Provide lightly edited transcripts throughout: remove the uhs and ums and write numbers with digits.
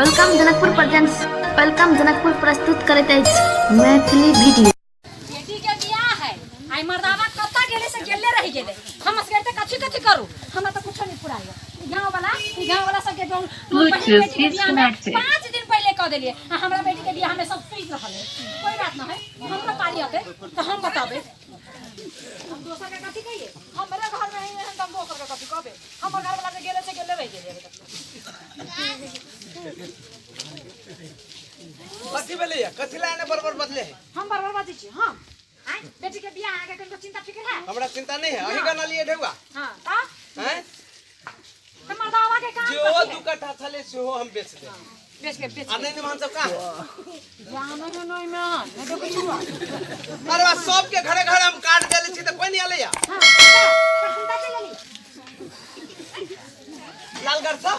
Welcome Janakpur presents welcome Janakpur प्रस्तुत करैत अछि मैथिली वीडियो। बेटी के बियाह है, आई मर्दावा कत्ता गेले से गेले रह गेले। हम असगर ते कथी कथी करू, हमरा तो कुछो नहीं फुराइयो। ई गांव वाला, ई गांव वाला सबके जो बहिन बेटी के बियाह में 5 दिन पहले कह देलिए, आ हमरा बेटी के बियाह में सब सुति रहल है। कोई बात न है, हमरो पारी अते तो हम बताबे। हम दोसर के कथी कहिए, हमरे घर में है एहन त हम दोसर के कथी कहबे। हमर घर वाला के गेले से गेले रह गेले। कथी भेलैया? कथी ला एने बड़बड़ बदले है? हम बड़बड़ बाजै छी? हम आँय बेटी के बियाह अहाँके कनिको चिंता फिक्र है? हमरा चिंता नहीं है। अही गाना लिए ढेउआ। हाँ त हैं? त मर्दावा के काम जो कथी है? दू कट्ठा छले सेहो हम बेच देब। बेच के बेच आ नहीं हम सब कहाँ? जानो है नहीं में नहीं देखै छी। अरे बा सबके घरे घरे हम काट देले छी त कोई नहीं आलैया। हाँ त हम त चलि गेली। लालगढ़ से?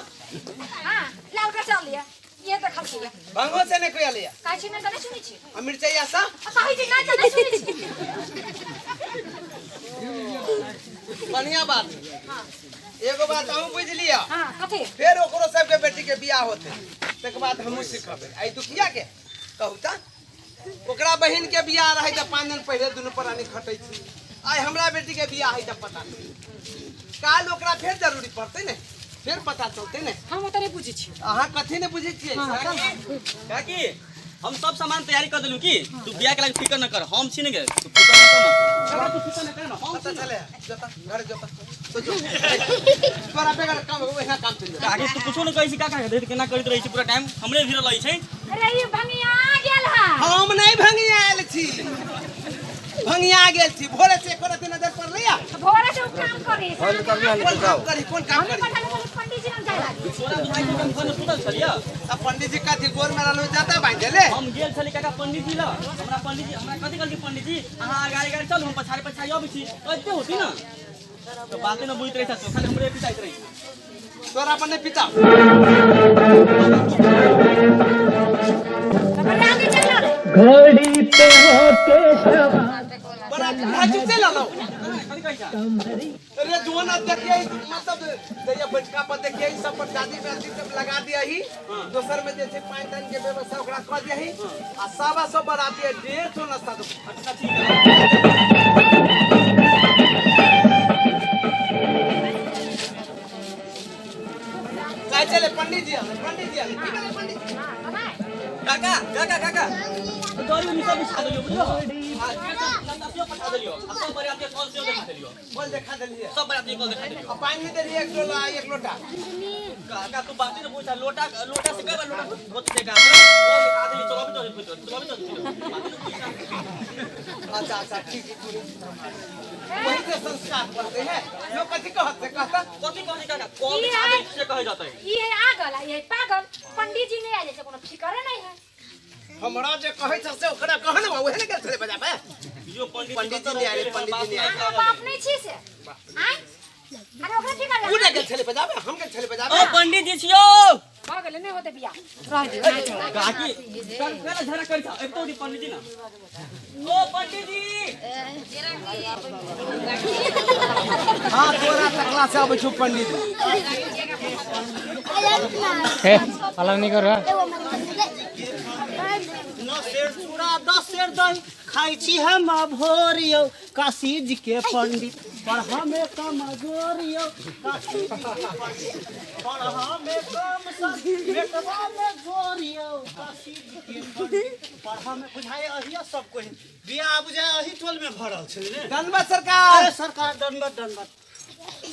हाँ लालगढ़ से आलिया, ये देखल छी। भंगो से नहीं कोई आलैया? कहै छी नहि त नहि सुनै छी। आ मिरचैया से? आ कहै छी नहि त नहि सुनै छी। बढ़िया बात। एगो बात अहूँ बुझि लिअ। हाँ कथी? फेर ओकरो सबके बेटी के बियाह होते तकर बाद हमहूँ सिखबै। आई दुखिया के कहू त ओकरा बहिन के बियाह रहे त 5 दिन पहिले दुनू प्राणी खटै छी। आइ हमरा बेटी के बियाह है त पता नहीं, काल ओकरा फेर जरूरी पड़तै ने, फेर पता चलतै ने। हम ओतऽ नहि बुझै छी। अहाँ कथी नहि बुझै छियै? काकी हम सब सामान तैयारी कर देलू की तू बियाह के लागी फिकर न कर, हम छी ने गे, तू फिकर न कर ना। काका, तू फिकर न कर ना, हम पता छी ने। चले जोता घर जोता तो जो तोरा बेगर काम ओहिना काम चलि जेतौ। काकी तू कुछो न कहै छी काका, देख केना करैत रहै छी पूरा टाइम हमरे भीड़ रहै छै। अरे ई भंगिया गेल है। हम नहीं भंगिया आयल छी, भंगिया गेल छी। भोरे से एको रत्ती नजर पड़लैया? भोरे से उ काम करी। कोन काम करी? कोन काम हमें करी? पता नहीं पंडित जी लग जाए लागी। तोरा बुझाइ छै हम घर में सुतल छलियै। अब पंडित जी कथी गोर में रहलौ जाता बांधि देले? हम गेल छली काका पंडित जी लग, हमरा पंडित जी हमरा कथी कहलखिन पंडित जी अहाँ अगाड़ी अगाड़ी चलू हम पछाड़ी पछाड़ी अबै छी, कहिते होती ना तो बाते न बुझैत रहै छै, खाली हमरे पिटाइत रहै छै। तोरा अपन नहीं पिता। आगे चल रे। घड़ी पे होके सवार बड़ा भाजू चल आलो। कथी कहै छै? अरे जुआना देखिए मतलब दैया बैठका पर देखिए सब पर दादी में अथी सब लगा दिया ही, दोसर में जे छै पानि तानि के व्यवस्था ओकरा कऽ दिया ही, आ 125 बराती है 150 नाश्ता दो। अच्छा ठीक है। काय चले पंडित जी आले, पंडित जी आले, की भेलै पंडित जी? काका काका काका दौड़ी में सब बिछा देलियो बुझलो, आ 150 चंदा सेहो पठा देलियो, आ सब बरियाती कॉल सेहो देखा देलियो। कॉल देखा देलियै? सब बरियाती कॉल देखा देलियो। आ पानि नहि देलियै एक लोटा? एक लोटा काका तू बाते न पूछ, लोटा लोटा से कई बार लोटा धोते छै काका, कॉल देखा देलियो। चलो अभी तो चलो अभी तो बाते न पूछ। अच्छा अच्छा ठीक है, ठीक वही से संस्कार पढ़ते हैं लोग। कथी कहत से कहता? कथी कहै छै काका? कॉल देखा देलियो से कहै जातै। ये है आगल, ये है पागल। पंडित जी नहीं आ जाए कोनो फिकर नहीं है। हमरा जे कहै छ से ओकरा कह ने, ओहे ने गेल छलै बजाबे। यो पंडित पंडित जी नहि आयल, पंडित जी नहि आयल। अहाँ बाप नहीं छी से आय, अरे ओकरा फिकर उ ने गेल छलै बजाबे, हम गेल छलै बजाबे। ओ पंडित जी छियो। भऽ गेलै, नहीं होते बियाह, रह दियौ। काकी चल फेर झगड़ा करै छ एतो दी पंडित जी ना। ओ पंडित जी हां तोरा तकला से आबै छौ पंडित जी। हे अलग नहीं कर रहा। 9 सेर चूड़ा 10 सेर दही खाइ छी हम भोर यौ, काशी जी के पंडित पर हमें कमजोर यौ, काशी जी के पंडित पर हमें कम सब बेटवा में जोर यौ, काशी जी के पंडित पर हमें बुझाइ अहिया सब कोई बियाह बुझाइ अही टोल में भरल छै ने। दंडवत सरकार। ए सरकार दंडवत दंडवत।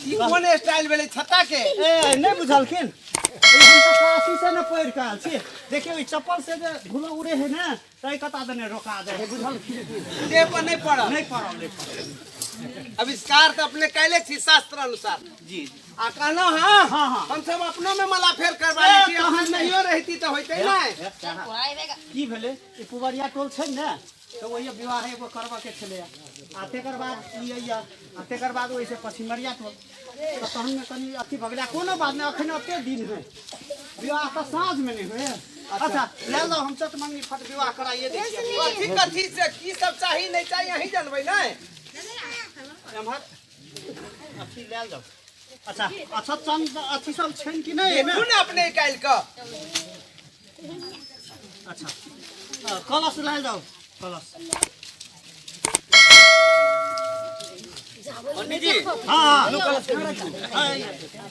ई कोन स्टाइल भेलै छत्ता के? ए नहीं बुझलखिन, ई हम तऽ काशी से ने पढ़ि कऽ आयल छी। देखियौ ई चप्पल से जे धूलो उड़े है ने तै कता देने रोका दे है, बुझलखिन? देह पर नहीं पड़ल। नहीं पड़ल, नहीं पड़ल। आविष्कार तऽ अपने कैले छी शास्त्र अनुसार। जी। आ कहलहुँ हाँ, हाँ, हाँ। हम सब अपनो में मला फेर करवा ए, लै छी, तहन अहाँ नहियो रहिती तऽ होइतै नहि। की भेलै ई पुबरिया टोल छै ने तऽ ओहि विवाह एगो करबऽ के छलैया, आ तकर बाद ई अइया, आ तकर बाद ओहिसँ पछिमरिया टोल, तऽ तहनमे कनि अथी भऽ गेलै। कोनो बात नहि, अखन एते दिन है, विवाह तऽ साँझमे नहि होय। अच्छा लए जाउ, हम चट मंगनी फट विवाह कराइए दै छियै। कथी कथी से की सब चाही नहि चाही अहीं जानबै नहि। एम्हर अथी लए जाउ। अच्छा अच्छा, चंद अथी सब छनि कि नहि एहिमे? देखू ने अपने काल्हि कऽ। अच्छा, कलश लायल जाओ, कलश। पंडित जी। हाँ, हाँ,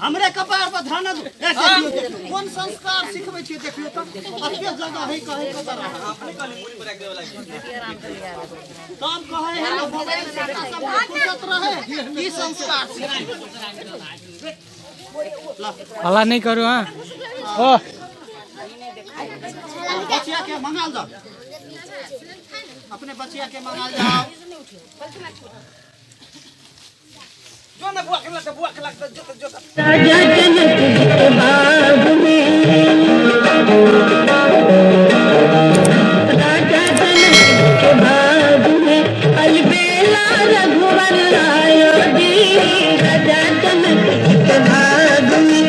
हमरे कपार पर ध्यान दू। ए, देखियो, देखियो, कोन संस्कार सिखबै छियै, देखियो तऽ अते जगह है कहै के तरह। अपने कहली पूरी पर रख देवे लागी। तब कहै है ना, मोबाइल से सब फुर्सत रहे, की संस्कार सिखै। हल्ला नहीं करू। हाँ, ओ बचिया के मंगाल जाओ, अपने बचिया के मंगाल जाओ। जो ना बुआ के लगता, बुआ के लगता, जो जो। राजा जनक जी के बाग में, राजा जनक जी के बाग में अलबेला रघुवर आयो जी। राजा जनक जी के बाग में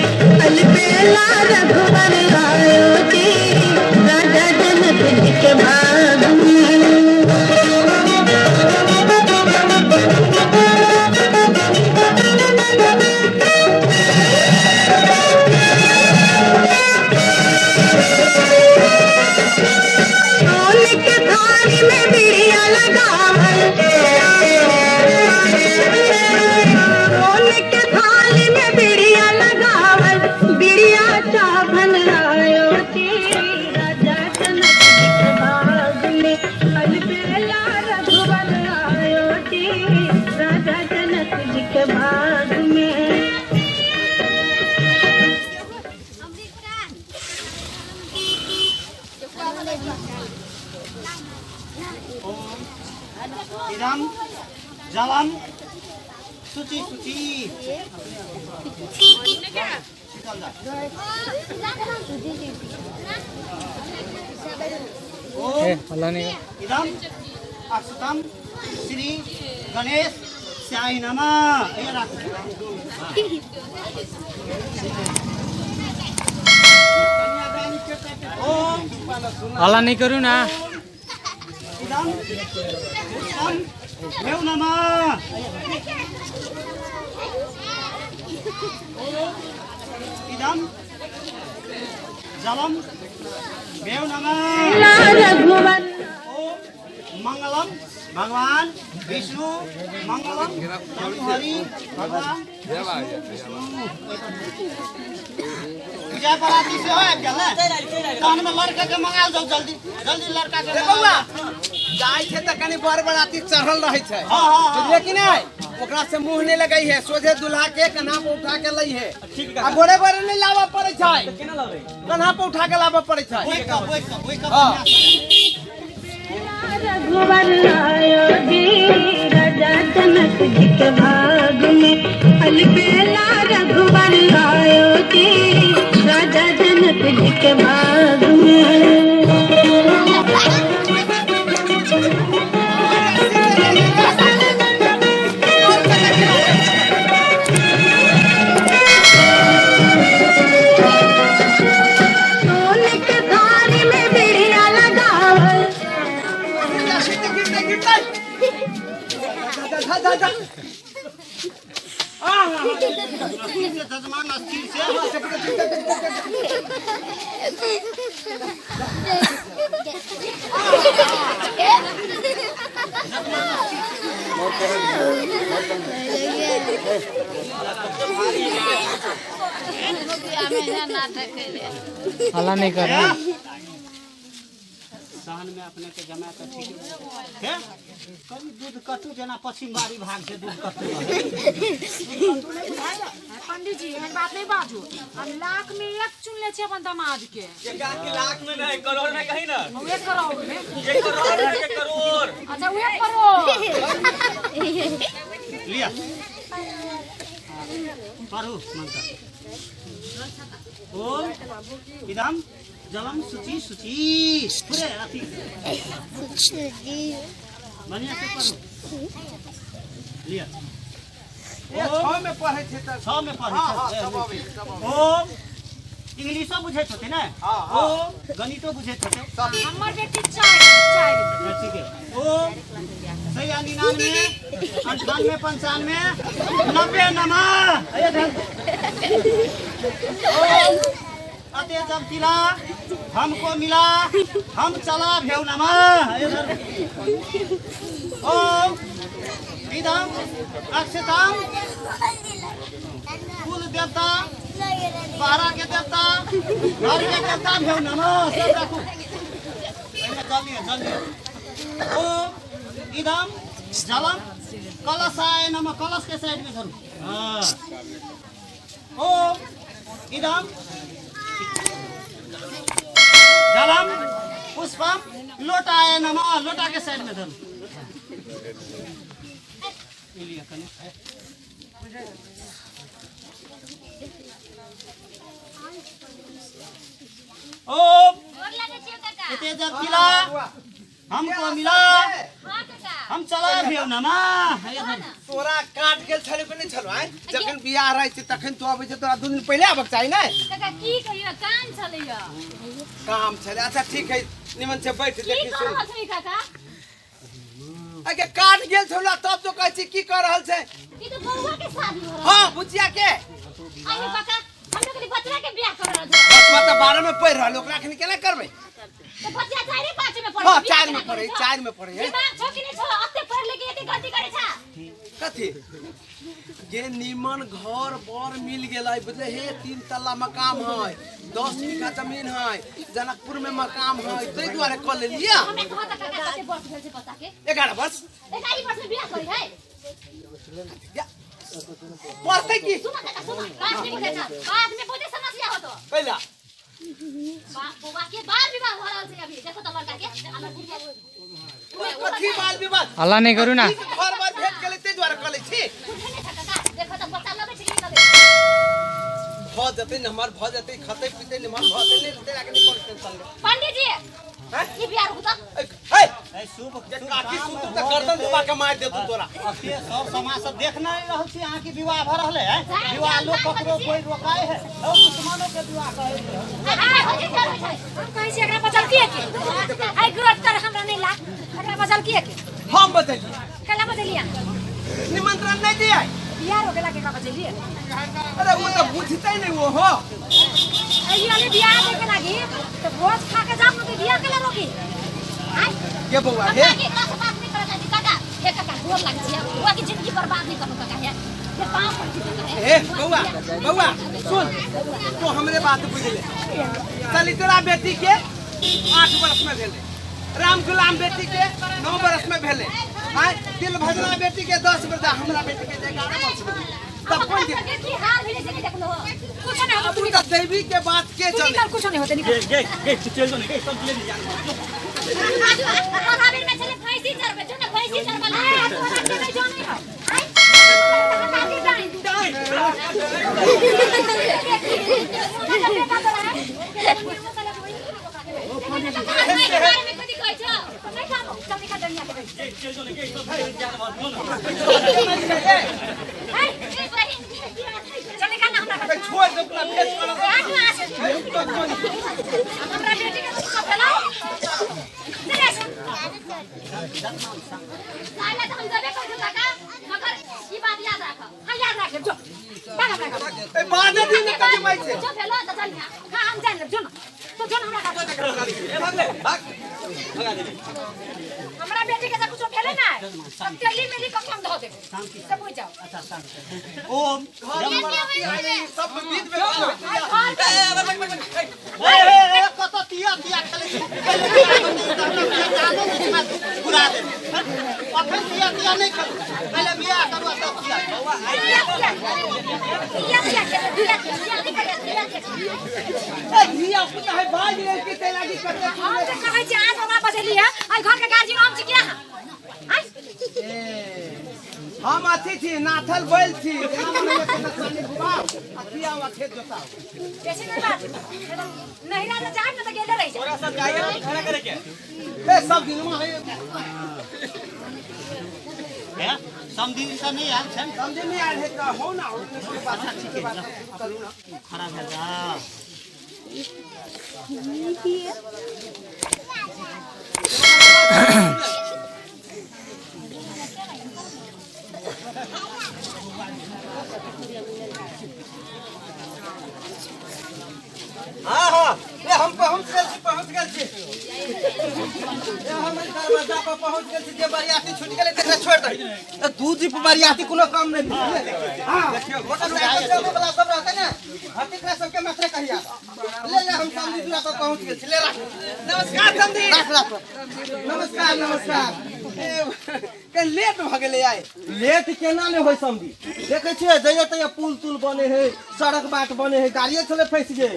अलबेला रघुवर आयो जी। राजा जनक जी के बाग में। सोने के थाली में बिड़िया लगावल, सोने के थाली में बिड़िया लगावल, बिड़िया चाभन आयो जी। राजा जनक जी के बाग में अलबेला रघुवर आयो जी। राजा जनक जी के बाग में। इदम जलम शुचि शुचि। शीतल जा। ए, हल्ला नहीं करू। इदम अक्षतम श्री गणेश साई नमः। ए राख। ओम हल्ला नहीं करू ना। इदम पुष्पम मेव नमः। इदम जलम मेव नमः। रघुवर ओम मंगलम भगवान विष्णु मंगलम हरि भगवान विष्णु। पूजा पराती से हो आबि गेल ने? तहन में लड़का के मंगाल जाओ, जल्दी जल्दी लड़का के रे मंगाल बौआ, जाओ। जाइ छै तऽ कनि बर बराती चढ़ल रहै छै। हाँ, हाँ, हाँ। बुझलियै कि नहि? ओकरा से मुंह नहि लगै है, सोझे दूल्हा के कन्हा पर उठा के लै है। ठीक आ गोरे गोरे नहि लाबऽ पड़ै छै, केना लाबै? कन्हा पर उठा के लाबऽ पड़ै छै। बैठ कऽ, बैठ कऽ, बैठ कऽ। हाँ। रघुवर आयो जी। राजा जनक जी के बाग में अलबेला रघुवर आयो जी। राजा जनक जी के बाग में। सोने के थाली में बिड़िया लगावल, गिरतै, गिरतै। जा, जा, जा। स्थिर से जजमान, स्थिर से। हल्ला नहीं कर। सहन में अपने के जमा के ठीक है। कभी दूध कट्टू जेना पश्चिम बारी भाग छै, दूध कट्टू। पंडित जी, एहन बात नहीं बाजू। हम लाख में एक चुन ले छियै अपन दामाद के। एक के लाख में नहीं, करोड़ में कहीं ना। हम एक करोड़ में। एक करोड़ में, एक करोड़। अच्छा, एक करोड़। लिया, पढ़ू मंत्र। ओम इदम जलम शुचि शुचि। पूरे अथी बढ़िया से पढ़ू। लिया। ए, छह में पढ़ै छै तऽ। छह में पढ़ै हाँ, हाँ, छै। सब अबै, सब अबै। ओम इंग्लिशो बुझैत होतै ने? हाँ, हाँ। ओम गणितो बुझैत होतै? हमर बेटी चारि चारि। ठीक है। ओम सही 99 98 95 90 नमः। अये ध्यान। ओम अते जब तिला हमको मिला हम चला भेउ नमा। ओम इदम अक्षताम कुल देवता बाहरा के देवता घर के देवता भेउ नमा सब राखू। पहिले जल्दी जल्दी। ओम इदम जलम कलशाय नमः। कलश के साइड में धरू। हाँ। ओम इदम जलम पुष्पम लोटाय नमः। लोटा के साइड में धरू। ई लिअ कनि। ओम गोर लागै छियौ काका। एते जब मिला हमको मिला हाँ काका। हम चला भेउ नमा। तोरा काट गेल छलो कि नहि छलो? आँय, जखन बियाह रहै छै तखन तू अबै छै, तोरा 2 दिन पहिले आबक चाही ने। काका की कहियो, काम छलैया। काम छलै। अच्छा ठीक है, निमन से बैठ। की देखी कह सुन रहल छी काका? अगे काट गेल छलो तब तो कहै छी की कर रहल छै। ई तो बउआ के शादी हो रहल। हाँ बुचिया के। आइयो काका, हम लोग के बच्चा के बियाह कर रहल छै। बचवा तऽ 12 में पढ़ि रहल, ओकरा एखन केना करबै? तो बच्चा 4 5 में पढ़े। हाँ 4 में पढ़े, 4 में पढ़े है। दिमाग छो कि नहीं छो? अते पढ़ ले के एते गलती करे छा। कथी गे निमन घर बर मिल गेलै बुझले। हे 3 तल्ला मकान है, 10 बीघा जमीन है, जनकपुर में मकान है, ताहि दुआरे कऽ लेलियै। हमरा कह त काका, कते वर्ष भेल छै बच्चा के? 11 वर्ष। 11 वर्ष में बियाह करी है? या, पढ़तै की? सुन काका सुन, बाद में बुझै छ, बाद में बहुते समस्या होतो। कैला? बौआ के बाल विवाह भ रहल छै अभी। देखो त लड़का के हमर बुढ़िया। कथी बाल विवाह? हल्ला नहीं करू ना। घर बर भेट गेलै ताहि दुआरे कऽ लै छी। बुझै नै छ काका, देखो त बच्चा लगै छै कि नै लगै? भऽ जेतै नमहर भऽ जेतै, खतै पीतै नमहर भऽ जेतै, नहि तेरा के नहि कोनो टेंशन ले। पंडित जी हैं? ई बियाह रुकू त। हे ए शुभ जे शुभ काकी काम सुनतौ हो तऽ गर्दन जेतै। दबा के मारि देतौ तोरा। अते सब समाज सब देख नहीं रहल छी अहाँ के विवाह भऽ रहले है। विवाह लोक ककरो कोई रोकाए है और दुश्मनों के विवाह कहै है। हम कहै छी एकरा बचल किए के? आइ ग्रोथ कर हमरा नहीं लाग। एकरा बचल किए के? हम बदलियै। कैला बजलियै? निमंत्रण नहि दियै। बियाह रोकेला के एकरा बजलियै? अरे वो तऽ बुझतै नहि वो हो। एहि वाले बियाह देखे लागी तो भोज खा के जाब न तो बियाह केला रोकी? आइ के बौआ हे काका के एकरा से बात नहीं करऽ चाहै छी काका। हे काका गोर लागै छी, बौआ के जिंदगी बर्बाद नहीं करू काका। हे हे पाँव पड़ै छी काका। हे बौआ बौआ सुन, तो हमरे बात बुझ ले। सलितरा बेटी के 8 वर्ष में भेलै, राम गुलाम बेटी के 9 वर्ष में भेलै, आँय दिल भजना बेटी के 10 वर्ष, हमरा बेटी के 11 वर्ष भेलै। तब कोन दिन के की हाल भेलै से नहीं देखलो हो? कुछ नहीं होतो। अब तऽ दैवी के बात के तू जाने। निकल, कुछ नहीं होते, निकल। गे गे गे चल जो ने गे सब ले जान। आधा बेर में छले भैंसी चरबै जो न, भैंसी चरबै ला। तोरा के नहीं जाने है। के बारे में कथी कहै छौ? नहीं खाबो, चल निकल जनिया के। गे चल जो ने गे सब ले जान जो न। ए बहिन, चल निकल ना हमरा। छोड़ दे अपना भेज कर। हमरा बेटी के कुछ भेला, चल ऐसे। काल्हि तऽ हम जेबे करै छी काका, मगर ई बात याद राखब। हाँ याद राख लेब, जो भाग हमरा घर। ए बादे दिन कथी माइ छै? जो भेलो तऽ चलिहा। हाँ हम जान लेब, जो ना तो जो ना हमरा घर। ए भागले भाग भगा दे। हमरा बेटी के कुछ भेले ना तब तेली मेली कऽ के हम धो देबो, सब बुझ जाओ। अच्छा शांत। ओम घर बराती आइ सब बीच में। घर ए ए ए कत तिया तिया खेलै छी? पहिले बियाह करतै तऽ हमरा बियाह जानो नहि छै, घुरा देब। अखन तिया तिया नहि खेलू, पहिले बियाह करू आ तब तिया। तिया तिया तिया तिया खेले, तिया तिया तिया तिया तिया तिया। ए धिया पुता है बाज गेल के ते लागी कते। हम तऽ कहै छी आज हमरा बजेली है, आइ घर के गार्जियन हम छी किया? आइ हम अथी छी, नाथल बैल छी, जेना मन होइए तेना सानी घुमाउ आ खियाउ आ खेत जोताउ। बेसी नहीं बात, नहिरा जे जायब ने तऽ गेले रहि जायब। तोरा सब जाके खड़ा करे के। ए सब दिनमा है। हे समधिन से नहि आयल छनि? समझे नहीं आयल है तऽ हो ना हो, कोनो बात अच्छा ठीक है, करू ना। खड़ा भए जा। हाँ हाँ ए हम पहुंच गेल छी, पहुंच गेल छी। ए हम एहि दरवाजा पर पहुंच गेल छी, जे बरियाती छूटि गेलै तकरा छोड़ि दही। ए दू जीप बरियाती कोनो कम नहि भेलै। हाँ देखियौ मोटरसाइकिल चलबै वाला सब रहतै ने, हटिकरा सबके मात्रे कहिया। ले ले हम समधी दूरा पर पहुंच गेल छी, ले राख। नमस्कार समधी। राख राख। नमस्कार नमस्कार। ए कनि लेट भऽ गेलै आइ। लेट केना नहि होय समधी, देखै छियै जइया तइया पुल तुल बने है, सड़क बाट बने है, गाड़िए छलै फँसि गेल,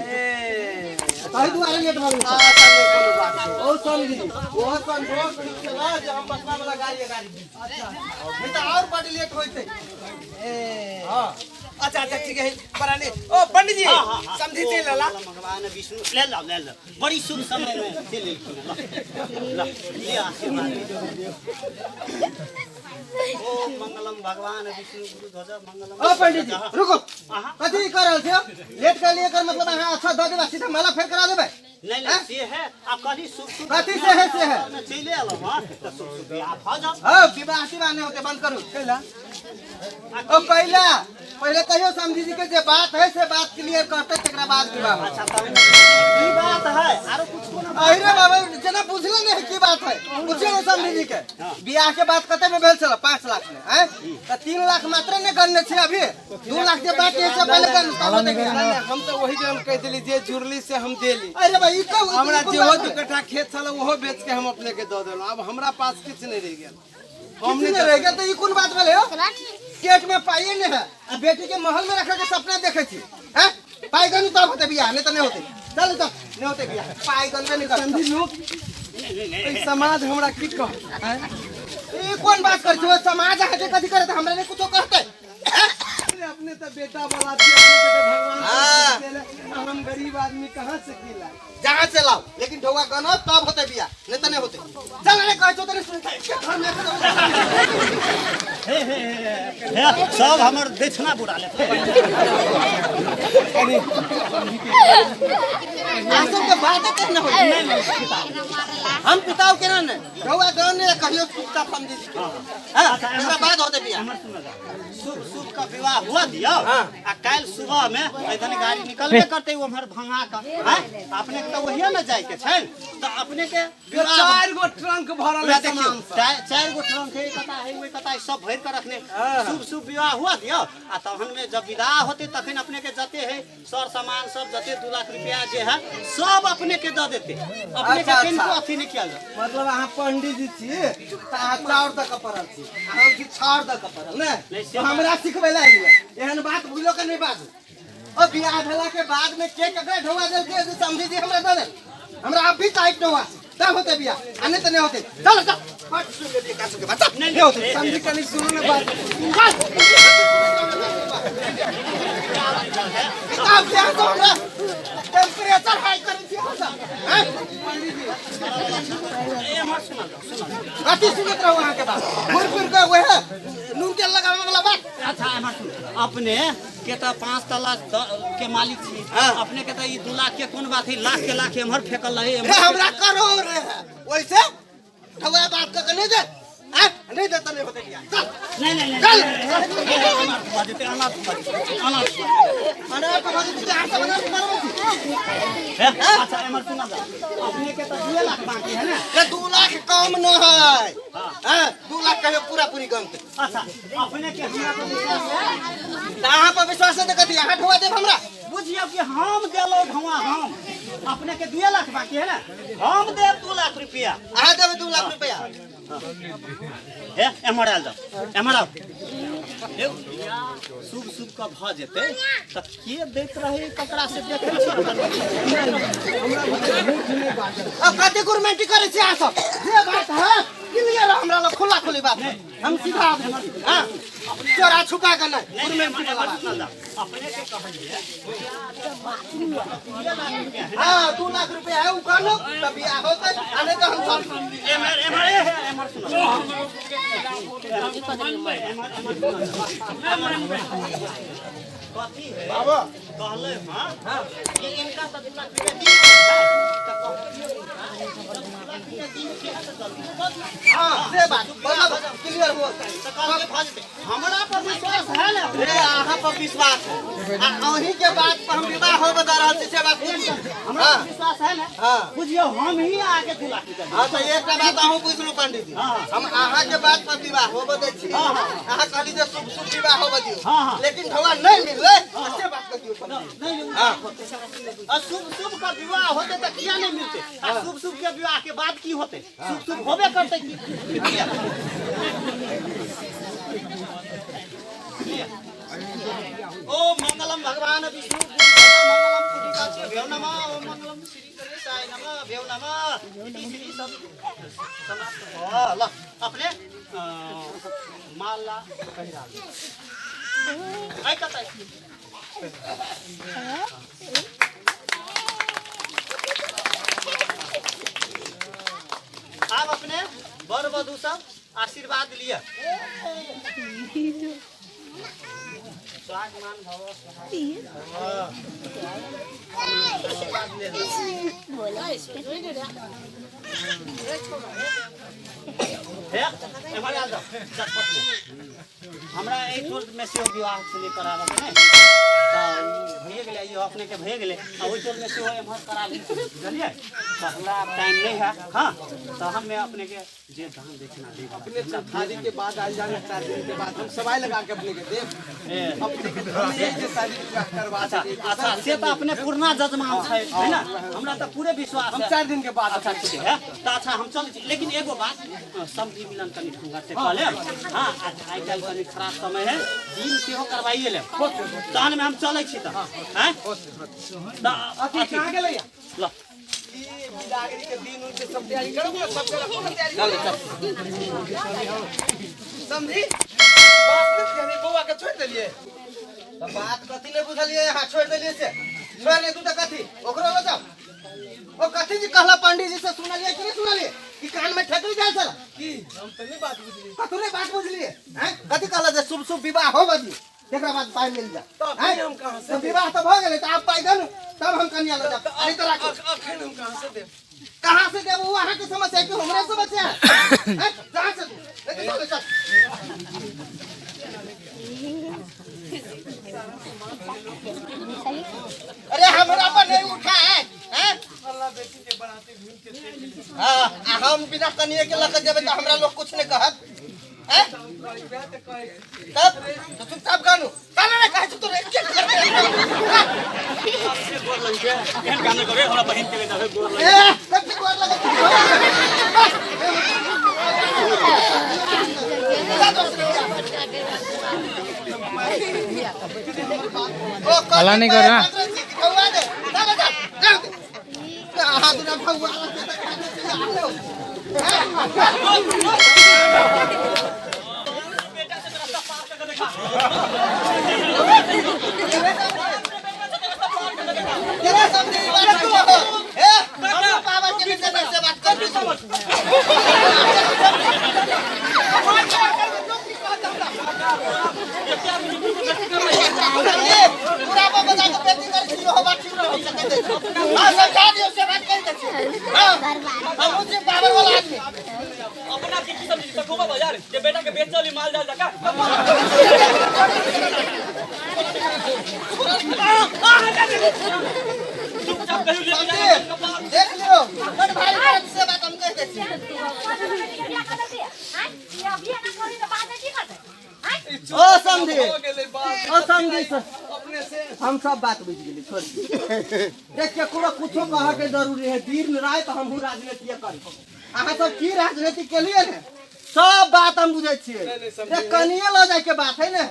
ताहि दुआरे लेट भऽ गेल। अच्छा, नहि कोनो बात नहि। ओ समधी, ओहो संजोग ठीक छलै जे हम बसवा वाला गाड़ी गाड़ी दी, नहीं तऽ आओर बड लेट होइतै। ए अच्छा अच्छा ठीक है पराने। ओ पंडित जी समझी चलि लला। भगवान विष्णु ले लो ले लो, बड़ी शुभ समय में से लेलखिन। ल ल ले आशीर्वाद। ओम मंगलम भगवान विष्णु गुरु ध्वज मंगलम। ओ पंडित जी रुको, अहाँ कथी कर रहल छियै? लेट कर लिए एकर मतलब अहाँ अच्छा दऽ देबै, सीधा माला फेर करा देबै? नहीं नहीं से है आप कहली शुभ शुभ कथी से है, से है? में चले एलहुँ हँ तऽ शुभ शुभ बियाह भऽ जाओ। हाँ विवाह तिवाह नहीं होते, बंद करू। कैला ओ पहला पहले कहियो समझी जी के जे बात है से बात क्लियर करते तकरा बाद विवाह होतै। अच्छा तब ई बात है, आरो कुछ कोनो अरे बाबा जेना बुझले नहीं है की बात है, पूछियो ने समझी जी के। बियाह के बात कते में भेल छल? 5 लाख में हैं, त 3 लाख मात्र ने गणने छी, अभी 2 लाख जे बाकी है से पहले गण तब होतै बियाह। नहीं, हम तो वही जन कह दिली जे जुड़ली से हम देली। अरे भाई ई कहू हमरा जेहो 2 कट्ठा खेत छल ओहो बेच के हम अपने के दऽ देलहुँ, अब हमरा पास किछु नहीं रहि गेल। हम नहीं रह गेल त ई कोन बात भेलै हो? पेट में पाइए नहीं है आ बेटी के महल में रखे के सपना देखे छी हैं? पाई गनु तब होते बियाह, नहीं तो नहीं होते। चल चल नहीं होते बियाह, पाई गनबे नहीं करते। समझी लोग ई समाज हमरा की कह हैं? ई कोन बात कर छी? समाज अहाँ के कथी करत, हमरा नहीं कुछो कहते। अरे अपने तो बेटा वाला छी, अपने के तो भगवान हाँ। देले, हम गरीब आदमी कहाँ से की लाए? जहाँ से लाओ, लेकिन ढौआ गनो तब होते बियाह, नहीं तो नहीं होते। चल अरे कहै छौ त नहीं सुनते, घर में एखन हे हे हे हे सब हमर दक्षिणा बुरा लेते। आ सबके बात केना होई? हम पिताओ केना ने ढौआ गनो ने कहियो चुपचाप समझी जी के। हां एकरा बाद होते बियाह। हमर सुन जा, शुभ शुभ का विवाह हुआ दियो आ काल्हि सुबह में ऐसन गाड़ी निकलबे करते उम्हर भंगा का हैं, अपने के तो वही में जाय के छै त अपने के विवाह 4 गो ट्रंक भरल पूरा है देखियौ, सामान सब। 4 गो ट्रंक है, कता है ओइ कता है, सब भरि के रखने। शुभ शुभ विवाह हुआ दियो आ तहन में जब विदा होते तखन अपने के जते है सर सामान सब जते 2 लाख रुपया जे है सब अपने के दऽ देते, अपने के अच्छा, किनको अच्छा। अथी नहीं किया जाए। मतलब अहाँ पंडित जी छी त अहाँ चाउर दऽ के पड़ल छी, हम छी छाउर दऽ के पड़ल ने, नहीं, से तो हमरा सिखबै लए एलियै। एहन बात भूलो के नहीं बाजू। ओ बियाह भेला के बाद में के ककरा ढौआ देलकै जे समझी जी हमरा दऽ दे, हमरा अब भी टाइट ढौआ तब होते बियाह, आ नहीं तो नहीं होते। चल चल फट सुन लेलियै का सबके बच्चा नहीं होते। समझी कनी सुनू ने बात। किताब के हाथ हमरा टेम्परेचर हाई करै छी अहाँ सब हैं? कथी सुनैत रहू अहाँ के बात, घुर फिर के वएह नून तेल लगाबै वाला बात। अच्छा एम्हर सुनू, अपने के तऽ 5 तला के मालिक छी, अपने के तऽ ई 2 लाख के कोन बात है, लाख के लाख एम्हर फेकल रहे, रे एम्हर हमरा करोड़ रे वैसे ठगुआ बात कऽ के नहीं दे हैं? नहीं दे तऽ नहीं होते बियाह। चल नहीं नहीं नहीं चल। अनार भऽ जेतै, अनार भऽ जेतै, अनार अनार तऽ भऽ जेतै, अहाँ सब अनार करबै छी। हे, अच्छा एम्हर सुना जा, अपने के तऽ 2 लाख बाकी है ने? रे 2 लाख कम न है हैं? 2 लाख कहियो पूरा पूरी गमते। अच्छा अपने के हमरा पर विश्वास है? तऽ अहाँ पर विश्वास है तऽ कथी अहाँ ढौआ देब हमरा? बुझियौ कि हम देलहुँ ढौआ, हम अपने के 2 लाख बाकी है ना, हम देब 2 लाख रुपया। अहाँ देबै 2 लाख रुपया? हे एम्हर आयल जाउ, एम्हर आउ। हे, शुभ शुभ के भऽ जेतै तऽ के दैत रहै ककरा से देखै छी? अब कते गुरमेंटी करै छी अहाँ सब? जे बात है क्लियर हमरा लग खुला खुली बात है, हम सीधा आदमी छी हां, चोरा छुपा के नहीं, गुरमेंटी वाला बात। अपने के कहलिए हाँ 2 लाख रुपया है उ कहलो तब बियाह होतै, आ नहीं तो हम सब एम्हर एम्हर ए एम्हर सुनो, कथी है बाबा कहले हां कि इनका तऽ 2 लाख रुपया दी, तऽ कहलिए 2 लाख रुपया दी। हां से बात मतलब क्लियर हुआ। तऽ काल्हि भऽ जेतै। हमरा पर विश्वास है ने? रे अहाँ पर विश्वास है आ अहीं के बात पर हम विवाह होबे दऽ रहल छी से बात बुझियौ। हमरा पर विश्वास है ने? हाँ। बुझियौ हम ही आके 2 लाख रुपया हाँ तऽ एकटा बात अहूँ बुझलहुँ पंडित जी, हम अहाँ के बात पर विवाह होबे दै छी। अहाँ कहली जे शुभ शुभ विवाह होबे दियौ, हाँ, हाँ। लेकिन ढौआ नहीं मिललै से बात कह दियौ पंडित जी। नहीं। हाँ। आ शुभ शुभ का विवाह होते तऽ किया नहीं मिलते? आ शुभ शुभ के विवाह के बाद की होते? शुभ शुभ होबे करते की? लिअ। ओम मंगलम भगवान विष्णु मंगलम पुण्डरीकाक्ष नमः, ओम मंगलम श्री गणेशाय नमः, भ्यो नमः। इति श्री सब समाप्त भऽ। ल अपने माला पहिरा लिअ। आइ कतऽ? आब अपने वर वधु सब आशीर्वाद लिअ। सुहागमान भव, सुहाग भव। आशीर्वाद ले। हे, एम्हर आयल जाउ चटपट में। हमरा एहि टोलमे सेहो विवाह छलै कराबऽके ने, तऽ ओ भइए गेलै। इहो अपनेके भइए गेलै आ ओहि टोलमे सेहो एम्हर करा ली, बुझलियै? तऽ हमरा आब टाइम नहि है। हाँ, तऽ हमे अपनेके जे दान दक्षिणा देब। अपने शादी के बाद आयल जाना, 4 दिन के बाद हम सवाई लगा के अपने के देब। ए, अपने के हम यही जे शादी विवाह करवा अच्छा। सकी। अच्छा, से तऽ अपने पुरना जजमान छै, है ना? हमरा तऽ पूरे विश्वास हम है। 4 दिन के बाद। अच्छा, ठीक है। तऽ अच्छा, हम चलै छी, लेकिन एगो बात, समधि मिलन कनि ढंगर से कऽ लेब। हाँ, आइ काल्हि कनि खराब समय है, दिन सेहो करवाइए लेब। तहन मे हम चलै छी तऽ आँय तऽ अथी कहाँ गेलै? ल। ई बिदागरी के दिन उन के सब तैयारी करू ना, सब करू ना तैयारी करू। समझी बात नहीं बुझलियै, बौआ के छोड़ि देलियै। तऽ बात कथी नहि बुझलियै अहाँ? छोड़ि देलियै से छोड़ि नहि दू तऽ कथी ओकरो लऽ जाउ? ओ कथी जी कहला पंडित जी से, सुनलियै कि नहि सुनलियै? कि कान में ठेकरी जाइ छला? की? हम तऽ नहि बात बुझलियै। कथू नहि बात बुझलियै? हैं, कथी कहला जे शुभ शुभ विवाह हो बदी, तकरा बाद पाइ मिल जा। तऽ अखन हम कहाँ से तऽ विवाह तऽ भऽ गेलै, तऽ आब पाइ दे ने, तब हम कनिया लऽ जाब, नहीं तऽ राखू। अखन हम कहाँ से देब? कहाँ से देब वो अहाँके समस्या है कि हमरे समस्या है? हैं? कहाँ से दू? लेके चलो, चल। अरे हमरा पर नहीं उठा है, हैं? अल्लाह बेटी के बराती घूम के चलि गेलै। हाँ, आ हम बिना कनिए के लऽ के जेबै तऽ हमरा लोग कुछ नहीं कहत, हैं? वएह तऽ कहै छी। तब तो चुपचाप गानू काला ने कहै छी तोरे के गोर लगै छै, एहन काम नहि करू हमरा बहिन के देबै, गोर लगै। ए कथी गोर लगै छी? ओ हल्ला नहीं कर रहा। भगवा दे, चल चल चल। अहाँ दुना भगवा बेटा से रास्ता पार कर के देखा। तेरा समझी बात रखो। ए हमरा पावर के नीचे से बात कर। पूरा बजा के बेटी करै छी, हो बात ठीक रहै छै। हां, समझा दियौ से बात कहि दै छी। हां, हमहूँ छी पावर वाला आदमी। अपना के की समझी सखोबा बाजार जे बेटा के बेचल माल जाल जका? चुपचाप कहियो ले समझी जा कपार। देख लियौ, बड़ भारी बात से बात हम कहि दै छी। बियाह कर देतियै आँय? बियाह बियाह ना करी तऽ बाद में की करतै आँय? ओ समझी, हो गेलै बात। ओ समझी सर, अपने से हम सब बात बुझि गेली, छोड़ दियौ। देख, केकरो कुछो कहऽ के जरूरी है? दिन राति हमहूँ राजनीतिये करी, अहाँ सब की राजनीति केलिए ने, सब बात हम बुझै छियै। नहीं, समझी। ए, कनिये लऽ जाय के बात है ने,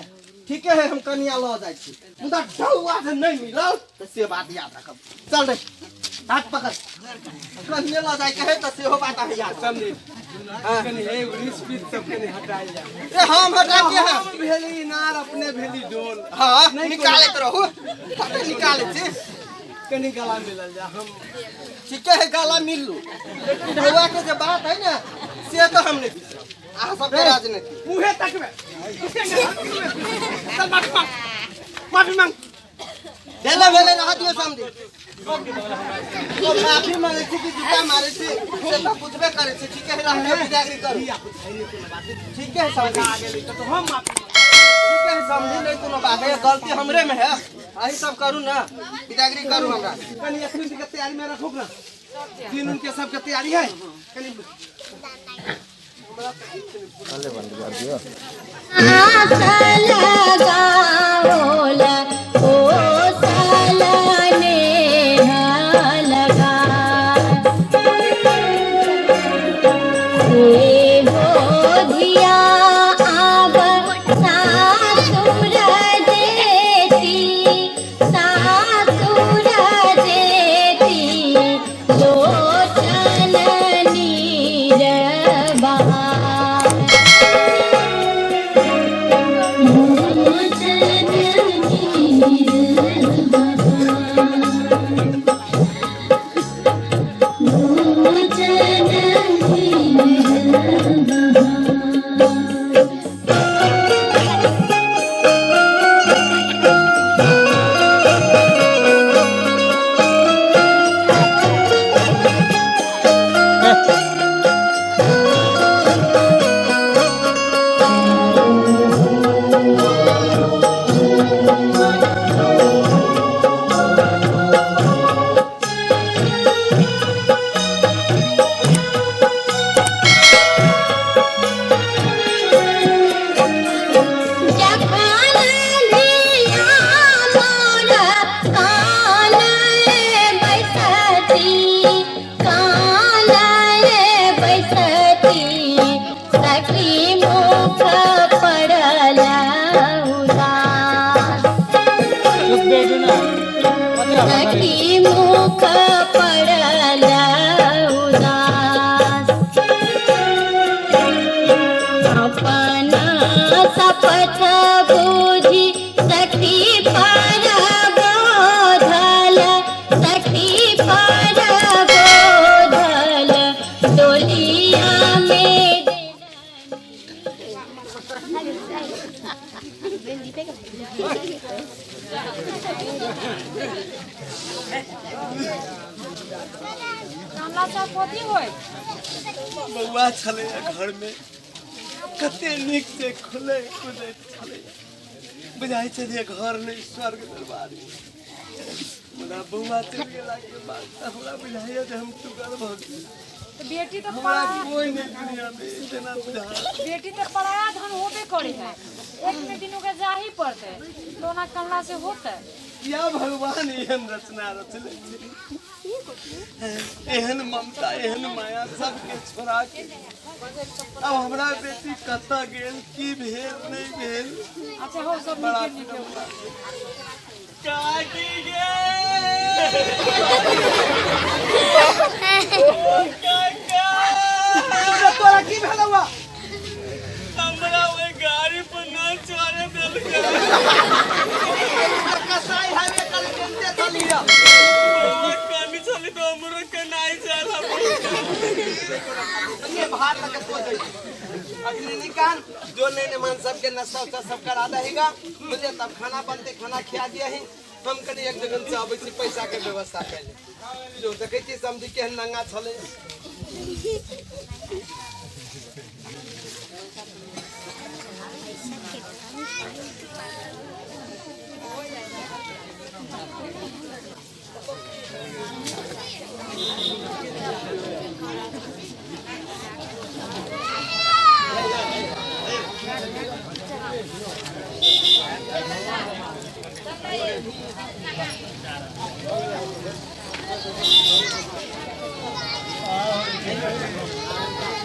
ठीके है, हम कनिया लऽ जाइ छी, मुदा ढौआ जे नहीं मिलल तऽ से बात याद रखब। चल रे, हाथ पकड़। कनिये लऽ जाय के है तऽ सेहो बात अहाँ याद रखब। समझी, कनि हे रिस पीत सब कनि हटायल जाय। ए, हम हटा के है? हम भेली इनार, अपने भेली डोल। हाँ, निकालैत रहू, कते निकालै छी। कनि गला मिलल जा हम। ठीके है, गला मिल लू, लेकिन ढौआ के जे बात है ने, से तो हम नहीं बिसरब अहाँ सबके राजनीति। मुहे तकबे? चल, माफी मांग, माफी मांग। भेले भेले रह दियो समझी। ओ माफी मांगे छी कि जूता मारे छी से तो बुझबे करे छी। ठीक है रह दियो, बिदागरी करू। ठीक है समझी, तो हम माफी ठीक है समझी, नहीं कोनो बात है, गलती हमरे में है। अही सब करू ना, बिदागरी करू हमरा। कनी अखनी के तैयारी में रखो ना, तीन उनके सबके तैयारी है कनी। बउआ छलै घर में कते नीक से खुले कूदैत छलै, बुझाइ छलै घर नहि स्वर्ग दरबार। मुदा बउआ चलि गेला के बाद तऽ हमरा बुझाइया जे हम टुगर भऽ गेली। बेटी तो हमरा कोई नहीं दुनिया में जेना बुझा। बेटी तो पराया धन होबे करे है, एक में दिन ओकरा जाही पड़ते तो ना कल्ला से होते। या भगवान एहन रचना रचले छै, एहन ममता एहन माया सबके छोड़ा के अब हमरा बेटी कतऽ गेल, की भेल नहीं भेल। अच्छा हो सब बड़ा नीके नीके। काकी गे तोरा की भेलौआ? हमरा ओहि गाड़ी पर न चढ़े देलकै। कसाई हवे कल जनते चलिया। बउआ कनी छली तऽ हमरो केनाइ चल। ये भार लगे तो दे अगली निकाल जो नहीं ने मान सबके नाश्ता उस्ता सब करा देगा मुझे, तब खाना बनते खाना खिया दिया ही। हम कनी एक जगह से आबै छी पैसा के व्यवस्था कैले जो देखै छी समझी केहन नंगा छलै।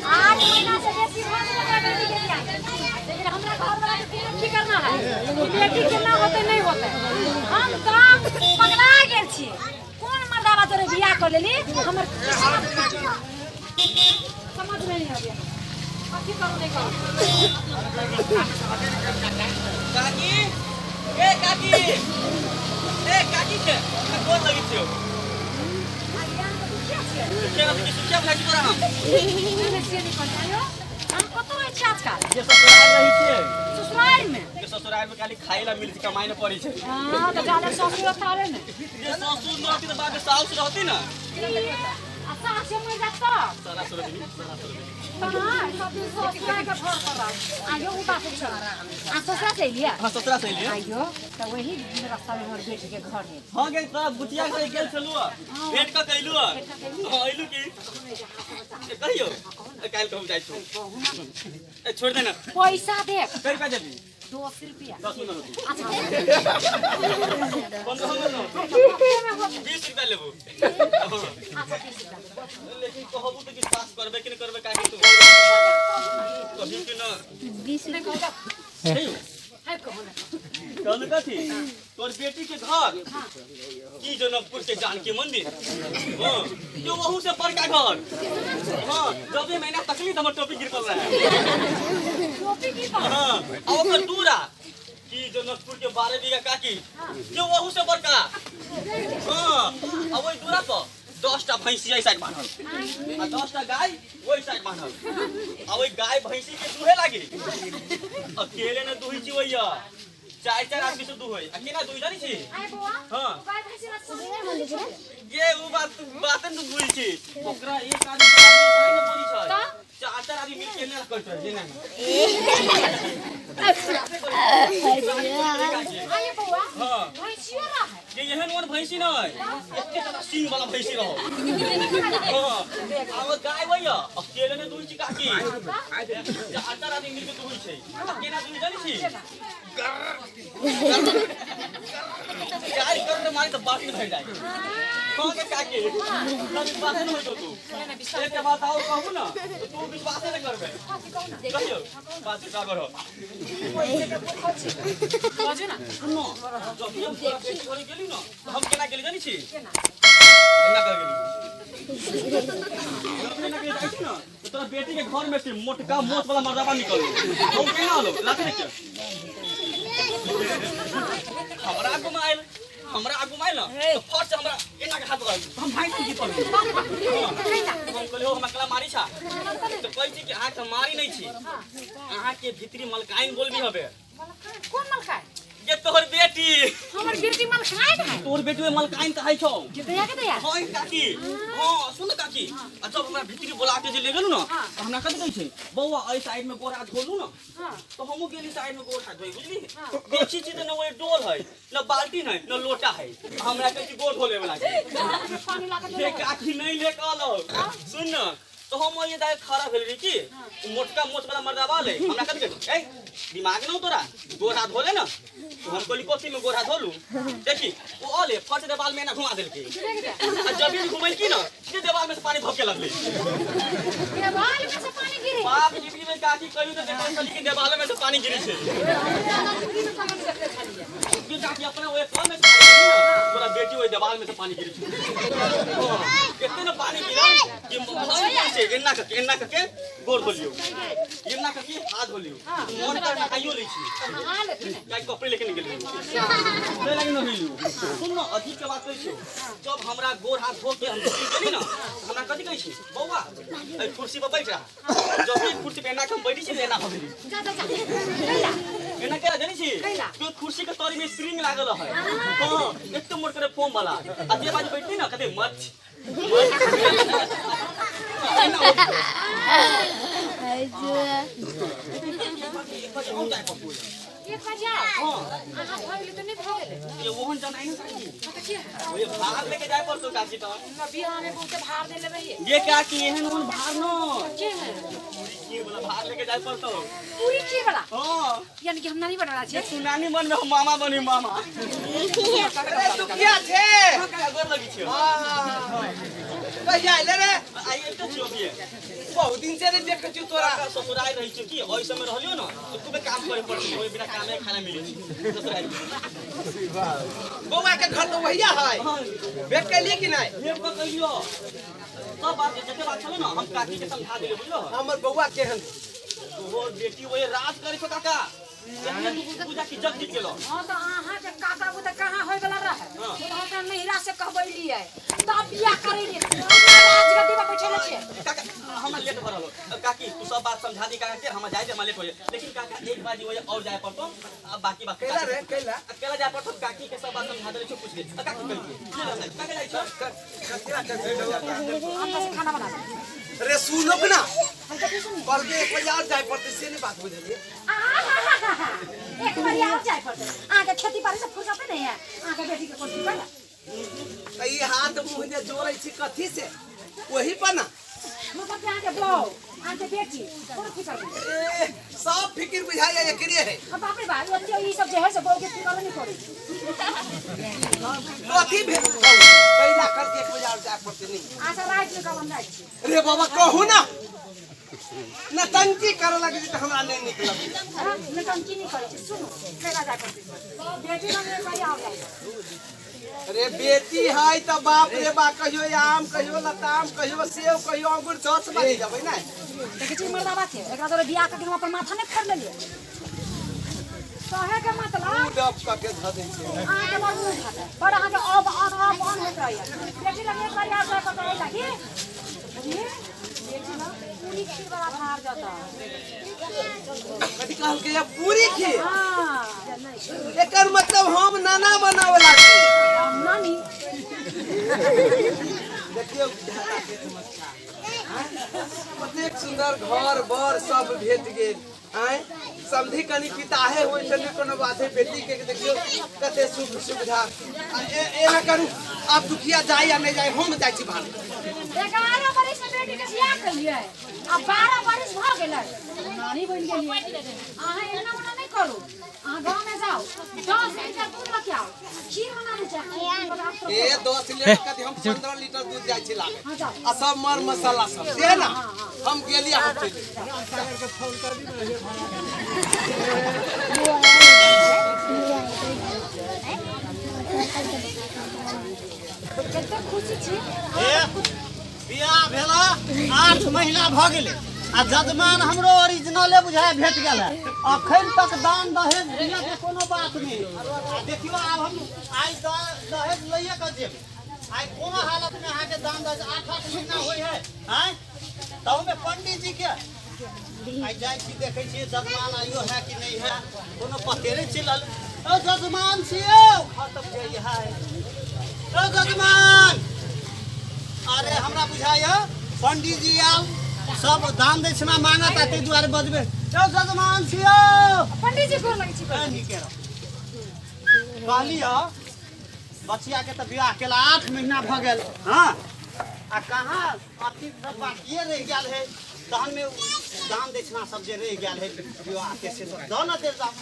आठ महीना से बेसी भऽ गेल हमरा बेटी के बियाह, लेकिन हमरा घर वाला के कोनो फिकर ना है कि बेटी केना होते नहीं होते। हम तऽ पगला गेल छी, कोन मर्दाबा तोरे बियाह कर लेली, हमर किस्मत समझ में नहीं आबे कथी करू नहीं करू। काकी ए काकी ए काकी के गोर लगै छियौ। सुखिया सुखिया बुझाइ छी तोरा हम। से नहीं कहता। हम कतऽ रहै छी आजकल? जे ससुराल रहै छियै। ससुराल में? जे ससुराल में खाली खाए ला मिल छै, कमाई न पड़ै छै। हाँ, तऽ जाले ससुर तारे ने। जे ससुर न रहती तऽ बाप साउस रहती न। आ सास मरि जात तऽ? सारा सरोजनी, सारा सरोजनी। कहाँ? सब दिन ससुराल के घर पर रह। आइयो उ बात छै। आ ससुरा से अइलियै? हाँ, ससुरा से अइलियै। आइयो तऽ वही रास्ता में हमर बेटी के घर है। हाँ गे, तोरा बुचिया के गेल छलु, भेंट कऽ के अइलु। हाँ, अइलु की? ए, कहियो काल्हि कहू जाइ छौ। ए, छोड़ दे ना। पैसा देख। कै रुपया देबी? 10 रुपया। 10 में न होतौ। अच्छा। 15 में न होतौ। 20 रुपया लेबू। अच्छा, 20 रुपया। लेकिन कहबू तऽ विश्वास करबे कि नहि करबे काहे तू? कही कि न? 20 नहि कहू। कहियो। है कहू ना। कहलू कथी? तोर बेटी के घर की जनकपुर के जानकी मंदिर, हाँ, जो वहू से बड़का घर। हाँ, जब भी महीना तकली हमर टोपी गिर पड़ रहा है। टोपी गिर पड़ल? हाँ, आ ओकर दूरा की जनकपुर के 12 बीघा काकी, जो वहू से बड़का। हाँ, आ ओहि दूरा पर 10टा भैंसी एहि साइड बान्हल आ 10टा गाय ओहि साइड बान्हल, आ ओहि गाय भैंसी के दुहे लागी अकेले न दुहै छी, ओहिया चारि चारि आदमी से दुहै। आ केना दुहै जानै छी? आय बौआ। हाँ। गाय भैंसी ला सब ये उ बात बात न बुझै छी, ओकरा एक आदमी के ने बोली छै, चार चार आदमी मिल के ना करत रहे ना। आय बौआ। हाँ। भैंसियो रहे? ये एहन ओहन भैंसी नहीं, एते ज्यादा सींग वाला भैंसी रहो। हाँ, आ ओ गाय वही अकेले ने दुहै छी काकी, चार चार आदमी मिल के दुहै छै। आ केना दुहै जानै छी? चार कर मारी तऽ बाटी भरि जाइ। कह के काकी, तब विश्वासे नहि होइत तू। एक बात और कहू ना तऽ तू विश्वासे नहि करबे। कहियो बात का करो। बाजू ना। सुन न, जब हम तोरा बेटी घरे गेली न, तऽ हम केना गेली जानै छी? एना कर गेली। जब एना के जाइ छी न, तऽ तोरा बेटी के घर में से मोटका मोट वाला मर्दाबा निकल गेल। हम केना आलो? लाथे देखियो। हमरा आगू में आयल, हमरा आगू में आयल न, तऽ फट से हमरा एना के हाथ पकड़ल। हम भागि के पड़ल। हम कहलियै, हो हमरा कला मारी छा। तऽ कहै छी कि अहाँके मारी नहि छी, अहाँके भीतरी मलकाइन बोलबी हबे। कोन मलकाइन? ये तोहर बेटी। हमर बेटी मलकाइन है? तोहर बेटी ओहि मलकाइन कहै छौ। के दया के दया? हाँ काकी, हाँ सुन काकी, आ जब हमरा भीतरी बोला के जे ले गेलु न, तऽ हमरा कथी कहै छै, बौआ एहि साइड में गोड़ हाथ धोलू न, तऽ हमहूँ गेली साइड में गोड़ हाथ धोइ, बुझली? देखी छी तऽ न ओहि डोल है, न बाल्टी है, न लोटा है। हमरा कहै छी गोड़ धोले वाला के। पानी ला के हे काकी नहीं ले के अलौ। सुन न, तो हम ओहि दाय खड़ा भेल रही की मोटका मोट वाला मर्दाबा ले हमरा कथी कहै, ए दिमाग न तोरा, गोड़ हाथ धोले न। तो हम कहली कथी में गोड़ हाथ धोलू? देखी ओ अले फट देवाल में एना घुमा देलकै, आ जब भी घुमेलकी न से देवाल में से पानी धोके लगलै। देवाल में से पानी गिरे? बाप जिंदगी में काकी कहियो तऽ देखल छली कि देवाल में से पानी गिरे छै। कि काकी अपना ओहि कल में से पानी गिरी न, तोरा बेटी ओहि देवाल में से पानी गिरे छै। एते न पानी गिरल कि भरि गेल छै। एना कऽ के, एना कऽ के गोड़ धोलियौ, एना कऽ के हाथ धोलियौ, मन कर नहाइयो लै छी। नहा लेथिन। काहे कपड़े लेके निकल गेलियौ, नहि लागी नहेलियौ। सुन न, अजीब के बात कहै छियौ, जब हमरा गोड़ हाथ धो के हम गेली न, हमरा कथी कहै छी, बौआ एहि कुर्सी पर बैठ रहा। जब भी कुर्सी पर एना के हम बैठै छी, एना भऽ गेली। जा जा जा। कैला? एना केना जानै छी? कैला? तो कुर्सी के तरी में स्प्रिंग लागल है। हाँ, एकदम मोट करे फोम वाला। आ जे बाजू बैठती न, कहते मत। एना हो गेलै। एक बार और जाय पप्पू। एक बार जाओ। हाँ। अहाँ भऽ गेलै तऽ नहि भऽ गेलै? ये ओहन जानाइ ने काकी। तऽ की है? ओए भार लेके जाय पड़तौ काकी तऽ। हमरा बियाह में बहुते भार देले रहिए। ये काकी एहन ओहन भार न। के है? पूरी खीर वाला भार लेके जाय पड़तौ। पूरी खीर वाला? हाँ। यानी कि हम नानी बनवाला ये छियै? तू नानी बनबे, हम मामा बनी मामा। अरे दुखिया छे। हाँ, काका गोर लगै छियौ। हाँ। कहिया अयले रे? आइ एते छियौ अभिये। बहुत दिन से नहीं देखै छियौ तोरा। काका ससुराल रहै छियौ की, ओहि समय रहलियौ न, तऽ खूबे काम करे पड़ै छै, ओहि बिना कामे खाना मिलै छै ससुराल में। बौआ के घर तऽ वहिया है। हाँ। भेंट कैलियै कि नहि? भेंट कऽ कहियो सब बात जते बात छलै न, हम काकी के समझा देलियै, बुझलो? हमर बौआ केहन? तोहर बेटी ओहि राज करै छौ काका, जखने तू पूजा की जग जीत गेलो। हाँ तऽ अहाँके काका बुते कहाँ होय वाला रहे? हाँ। तो अहाँके नैहरा से कहबैलियै तब बियाह करैलियै, राजगद्दी पर बैठेले छियै। काका हमरा लेट भऽ रहल। काकी तू सब बात समझा दी काका के हम जाए जे लेट हो जाए लेकिन काका एक बार जी और जाए पड़तो अब बाकी बात कैला रे कैला अकेला जाए पड़तो काकी के सब बात समझा दे छो पूछ ले काकी कल के काका जाई छो कथिया के हम से खाना बना रे सुनो ना कल के एक बजे और जाए पड़ते से नहीं बात बुझलिए एक बार और जाए पड़ते आके खेती बाड़ी से फुर्सत नहीं है आके बेटी के कोन फिकर है त ई हाथ मुंह जे जोड़ै छी कथी से वही पर ना मतलब कि आके बहू आके बेटी कोनो फिकर नहीं ए सब फिकिर बुझाइया एकरे है अब बाप रे बाप ओते ई सब जे है से बहू के फिकर नहीं करी कथी भेल कैला कल के एक बजे और जाए पड़ते नहीं अच्छा रात में कब हम जाए छी रे बाबा कहू ना नतंकी करे लगी त हमरा नहीं निक लगे हां नटंकी नहीं करै छी सुनो कैला जाए पड़ते बेटी लग एक बार और जाए रे बेटी है त बाप रे बा कहियो आम कहियो लताम कहियो सेब कहियो अंगूर दस बारी जबै ना देखै छी मर्दाबा के एकरा तोरे बियाह करके हम अपन माथा नहीं फोड़ लेलिए कहे के मतलब डब क के ध दै छै अहाँ के बड़ मुँह खाता बड़ अहाँ के अब ऑन ऑफ ऑन होइत रहैया बेटी लग एक बार याद जाए पता लागी बुझलिए बेटी लग पूरी खीर वाला भार जाता कथी कहल के पूरी खीर हां एकर मतलब हम नाना बनावला छी नानी देखियो विधाता के चमत्कार कतेक सुंदर घर बर सब भेट गेल आय समधी कनी पिताहे होइ छलै कोनो बात है बेटी के देखियो कते सुख सुविधा एना करू आब दुखिया जाय या नहीं जाय हम जाइ छी भाग 11 बरिस में बेटी के बियाह केलिए आ 12 बरिस भ गेलै नानी बनि गेलिए अहाँ एना ओना नहीं करू अहाँ गाँव में जाओ 10 लीटर दूध लऽ के आओ खीर बनाने छै ए 10 लीटर कथी हम 15 लीटर दूध जाइ छी लागे हाँ जाओ आ सब मर मसाला सब से ना हम गेली हम चलि कते खुशी छी बियाह भेला 8 महीना भ गेलै आ जजमान हमरो ओरिजिनले बुझाय भेट गेल है अखन तक दान दहेज दिया के कोनो बात नहीं आ देखियो आब हम आइ दहेज लइए के जेबै आइ कोनो हालत में अहाँ के दान दहेज 8-8 महीना होइ है आँय तहु में पंडित जी के आइ जाइ छी देखै छियै जजमान आइयो है कि नहीं है कोनो पते नहीं चलल ओ जजमान छियौ खत्म जाइ है ओ जजमान अरे हमरा बुझाइया पंडित जी आयल सब दान दक्षिणा मांगत आ ताहि दुआरे बजबे ओ जजमान छियौ पंडित जी गोर लगै छी नीके रह कहलिय बचिया के तऽ बियाह केला 8 महीना भऽ गेल हँ आ कहाँ अथी सब बाकिए रहि गेल है तहन में दान दक्षिणा सब जे रहि गेल है विवाह के से सब दऽ न देल जाओ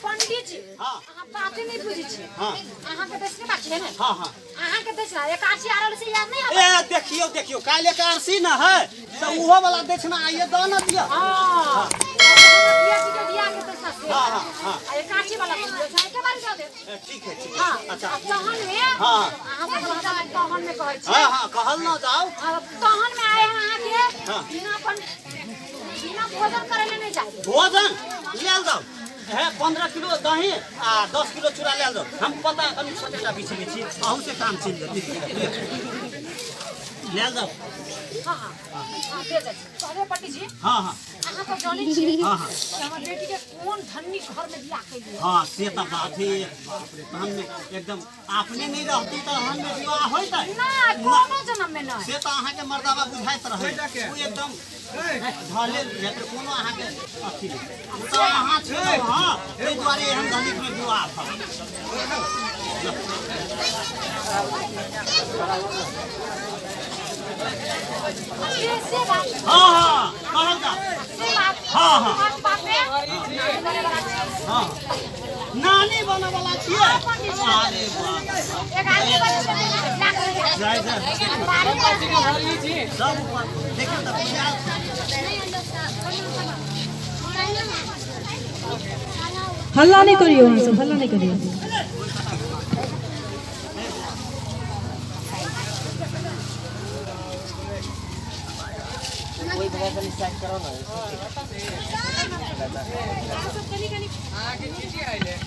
पंडित जी हाँ अहाँ बाते नहीं बुझै छी हाँ अहाँ के दक्षिणा बाकी है ना हाँ हाँ अहाँ के दक्षिणा एकासी आरल से याद नहीं ए देखियो देखियो काल्हि एकादशी न है तऽ ओहो वाला दक्षिणा आइए दऽ न दिअ हां बियाह के बियाह के दक्षिणा से हाँ हाँ हाँ आ एकासी वाला दक्षिणा के बारे दऽ देब ठीक है ठीक हां है अच्छा तहन में हाँ अहाँ सब तहन में कहै छी हाँ हाँ कहल न जाओ तहन में आए हैं अहाँ के हाँ। बिना अपन बिना भोजन करे ले नहीं जाए भोजन लेल जाओ है 15 किलो दही आ 10 किलो चूड़ा लेल जाओ हम पता कनि छोटेटा बिछले छी अहूँ से काम चलि जेतै लेल जाओ हाँ हाँ हाँ दे जाइ छी कहलियै पंडित जी हाँ हाँ अहाँ तऽ जानै छी हाँ हाँ कि हमर बेटी के कोन धनी घर में बियाह केलियै हाँ से तऽ बात है बाप रे तहन में एकदम अपने नहीं रहती तऽ हम में विवाह होइतै ना कोनो जन्म में नहीं से तऽ अहाँके मर्दाबा बुझाइत रहै ओ एकदम ढले जेतै कोनो अहाँके अथी नहि ओ तऽ अहाँ छी हाँ ताहि दुआरे एहन धनिक में विवाह भऽ से बात हाँ हाँ कहल जाओ से बात हाँ हाँ फर्स्ट बात में नानी बने वाला छी हाँ नानी बने वाला छियै अरे बाप एक आदमी बने से बियाह केलियै जय जय बारह सब ऊपर देखियौ तऽ बियाह हल्ला नहीं करियो अहाँ सब हल्ला नहीं करियो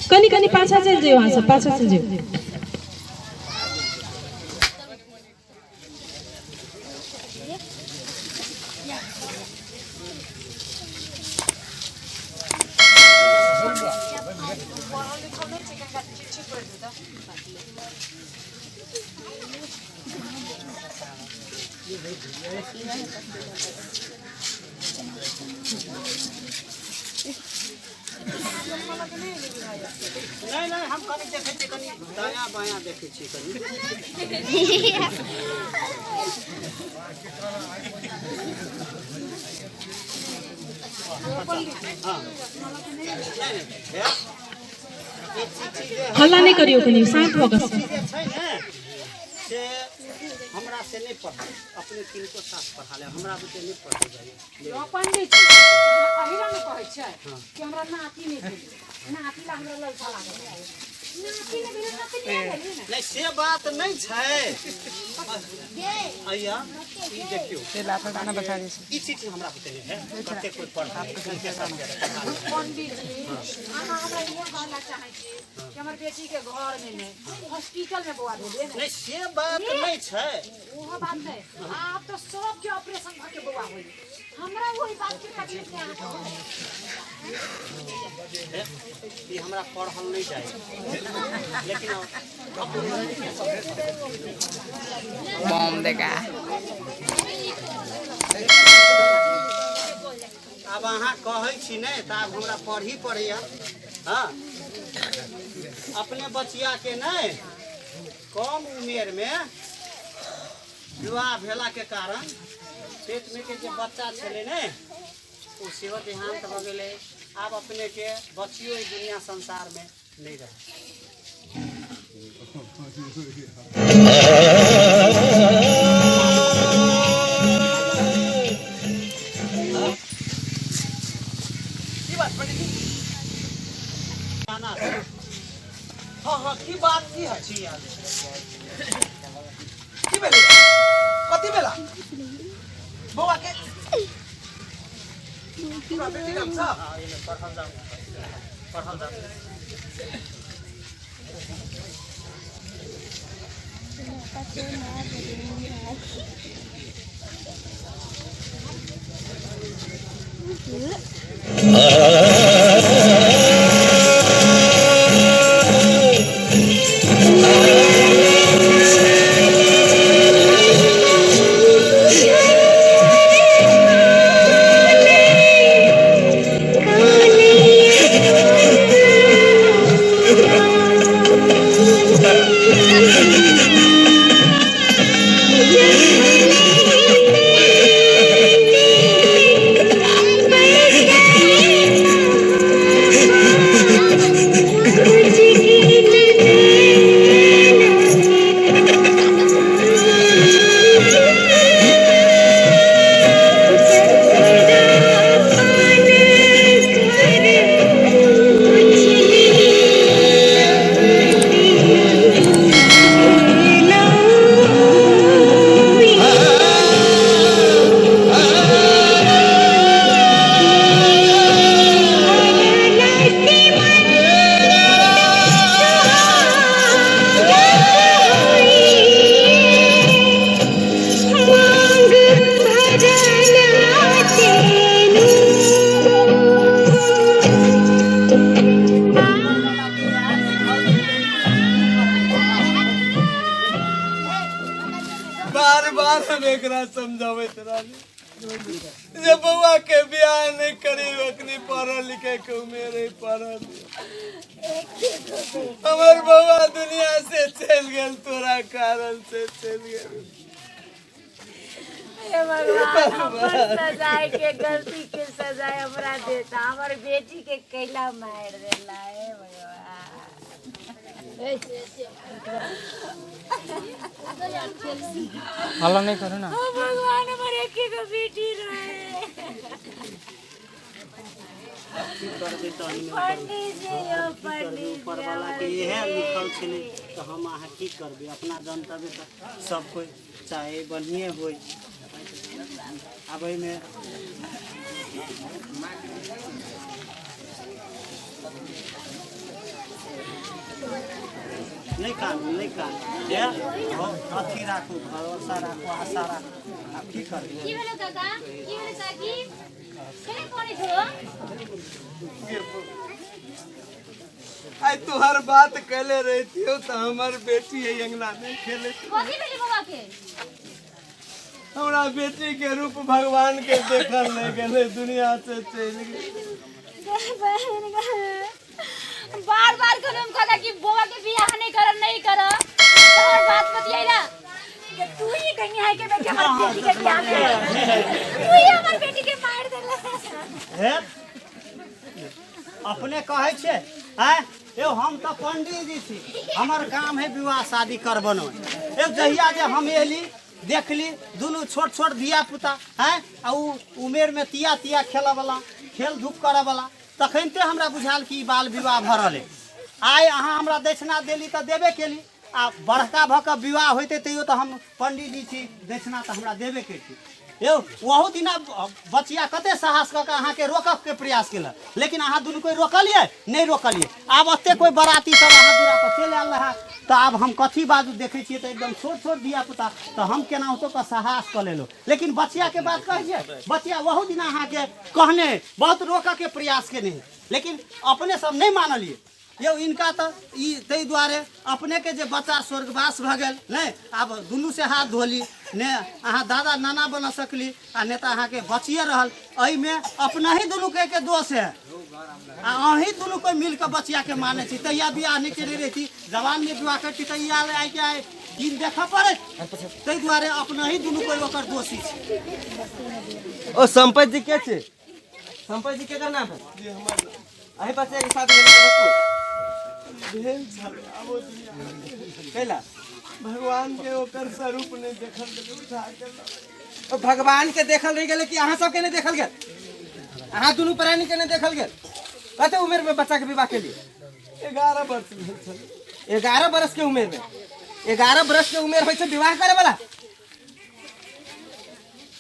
कनी कनी पाछा चलि जइयो अहाँ सब पाछा चलि जइयो। नहि नहि, हम कनि देखै छियै, कनि दायाँ बायाँ देखै छियै कनि। हँ, नहि नहि, हे, ई चिट्ठी जे हल्ला नहि करियौ, कनि शान्त भऽ कऽ। जे छै ने से हमरा से नहि पढ़ल, अपने किनको साथ पढ़ा ले, हमरा बुते नहि पढ़ल जाइए। यौ पंडित जी, अहाँ एहि ला ने कहै छै कि हमरा नाति नहि भेल, नाति ला हमरा ललसा लागल है। नाति नहि भेल, नाति नहि भेल ने। नहि, से बात नहि छै। अइया ई देखियौ, ई चिट्ठी हमरा बुते नहि है, कते कोइ पढ़ा किनके साथ पढ़ा ले। पंडित जी, अहाँ हमरा इहो कहला चाहै छी कि हमर बेटी के घर में नहि, हॉस्पिटल में बौआ भेलै ने? नहि, से बात नहि छै। ओहो बात नहि, आब तऽ सबके ऑपरेशन भऽ के बौआ होई, हमरा वही बात के तकलीफ नहि। अहाँ हे, ई हमरा पढ़ल नहि जाइ, लेकिन अपने बम देगा। आब अहाँ कहै छी ने तऽ आब हमरा पढ़ही पड़ैया। हँ, अपने बचिया के नहि कम उमेर में विवाह भेला के कारण पेट में के जे बच्चा छलै ने, ओ सेहो देहांत भऽ गेलै। आब अपने के बचियो ई दुनिया संसार में नहि रहै। की बात पंडित जी? आना। हाँ हाँ, की बात की है? छी आदमी। की भेलै? कथी भेला बौआ के? तोरा बेटी नाम छ? हँ, एहिमे पढ़ल जाउ, पढ़ल जाउ। बार बार हम एकरा समझाबैत रहली जे बौआ के बियाह नहि करी, अखनी पढ़ल लिखे के उमेर है, पढ़ल। हमर बौआ दुनिया से चलि गेल, तोरा कारण से चलि गेल। हे भगवान, हमर सजाए के गलती के सजाए हमरा देता, हमर बेटी के कैला मार देला? हे भगवान। हल्ला नहीं करू ना। ओ भगवान, हमर एक एगो बेटी रहे। की करबै तहन? पंडित जी, यौ की करबै? पंडित जी। ऊपर वाला के इएह लिखल छलै तऽ हम अहाँ की करबै? अपना जनतबे तऽ सब कोइ चाहे बढ़िए होइ। आब एहिमे नहि कानू, नहि कानू, जे अथी राखू, भरोसा राखू, आशा राखू। आब की करबै? की भेलो काका? की भेलो काकी? केना करै छो? आइ तोहर बात कैले रहितियो तऽ हमर बेटी है अंगना नहीं खेले। कथी भेलै बौआ के? हमरा बेटी के रूप भगवान के देखल नहीं गेलै, दुनिया से चलि गेल। बार बार कहलहुँ हम कहला कि बौआ के बियाह नहीं कर, नहीं कर, तोहर बात बतियैला कि तू ही कहीं है के बेटी हमर बेटी के बियाह में, तू ही हमर बेटी के मार देला। हे अपने कहै छियै आँय यौ, हम तऽ पंडीजी छी, हमर काम है विवाह शादी करबनो। यौ जहिया जे हम एली देखली दुनू छोट छोट धिया पुता हैं आ उ उमेर में तिया तिया खेलऽ वाला, खेल धूप करऽ वाला, तखनते हमरा बुझायल कि ई बाल विवाह भऽ रहल है। आइ अहाँ हमरा दक्षिणा देली तऽ देबे केली, आ बड़का भऽ कऽ विवाह होइतै तैयो तऽ हम पंडीजी छी, दक्षिणा तऽ हमरा देबे करती। यौ ओहू दिना बचिया कते साहस कऽ कऽ अहाँके रोकऽके प्रयास केलक, लेकिन अहाँ दुनू कोइ रोकलियै नहि रोकलियै। आब ओते कोइ बराती सब अहाँ दूरा पर चलि आयल रहए तऽ आब हम कथी बाजू, देखै छियै तऽ एकदम छोट छोट धिया पुता, तऽ हम केनाहितो कऽ साहस कऽ लेलहुँ। लेकिन बचियाके बात कहै छियै, बचिया ओहू दिना अहाँके कहने बहुत रोकऽके प्रयास केने, लेकिन अपने सब नहि मानलियै। यौ इनका तऽ ई ताहि दुआरे अपनेके जे बच्चा स्वर्गवास भऽ गेल नहि, आब दुनू से हाथ धोली, ने अहाँ दादा नाना बना सकली आ ने तऽ अहाँके बचिए रहल। एहिमे अपनहि दुनूके के दोष है, आ अहीं दुनू कोइ मिल कऽ बचियाके मानै छी। तहिया बियाह नहि केने रहिती, जवानमे विवाह करती तऽ ई आयल आइके आइ दिन देखऽ पड़ैत, ताहि दुआरे अपनहि दुनू कोइ ओकर दोषी छै। ओ संपत जी के छै? संपत जी के नाम है? जी हमर अही बच्चा के साथ भेल जनकपुर भेल छल। आब ओ दुनिया कैला भगवान के ओकर स्वरूप नहीं देखल गेलै, उठा के लऽ गेलै। ओ भगवान के देखल रहि गेलै कि अहाँ सबके नहीं देखल गेल? अहाँ दुनू प्राणी के नहीं देखल गेल? कते उम्र में बच्चा के विवाह केलिए? 11 वर्ष भेल छल। 11 बरस के उम्र में? 11 बरस के उम्र होइ छै विवाह करे वाला?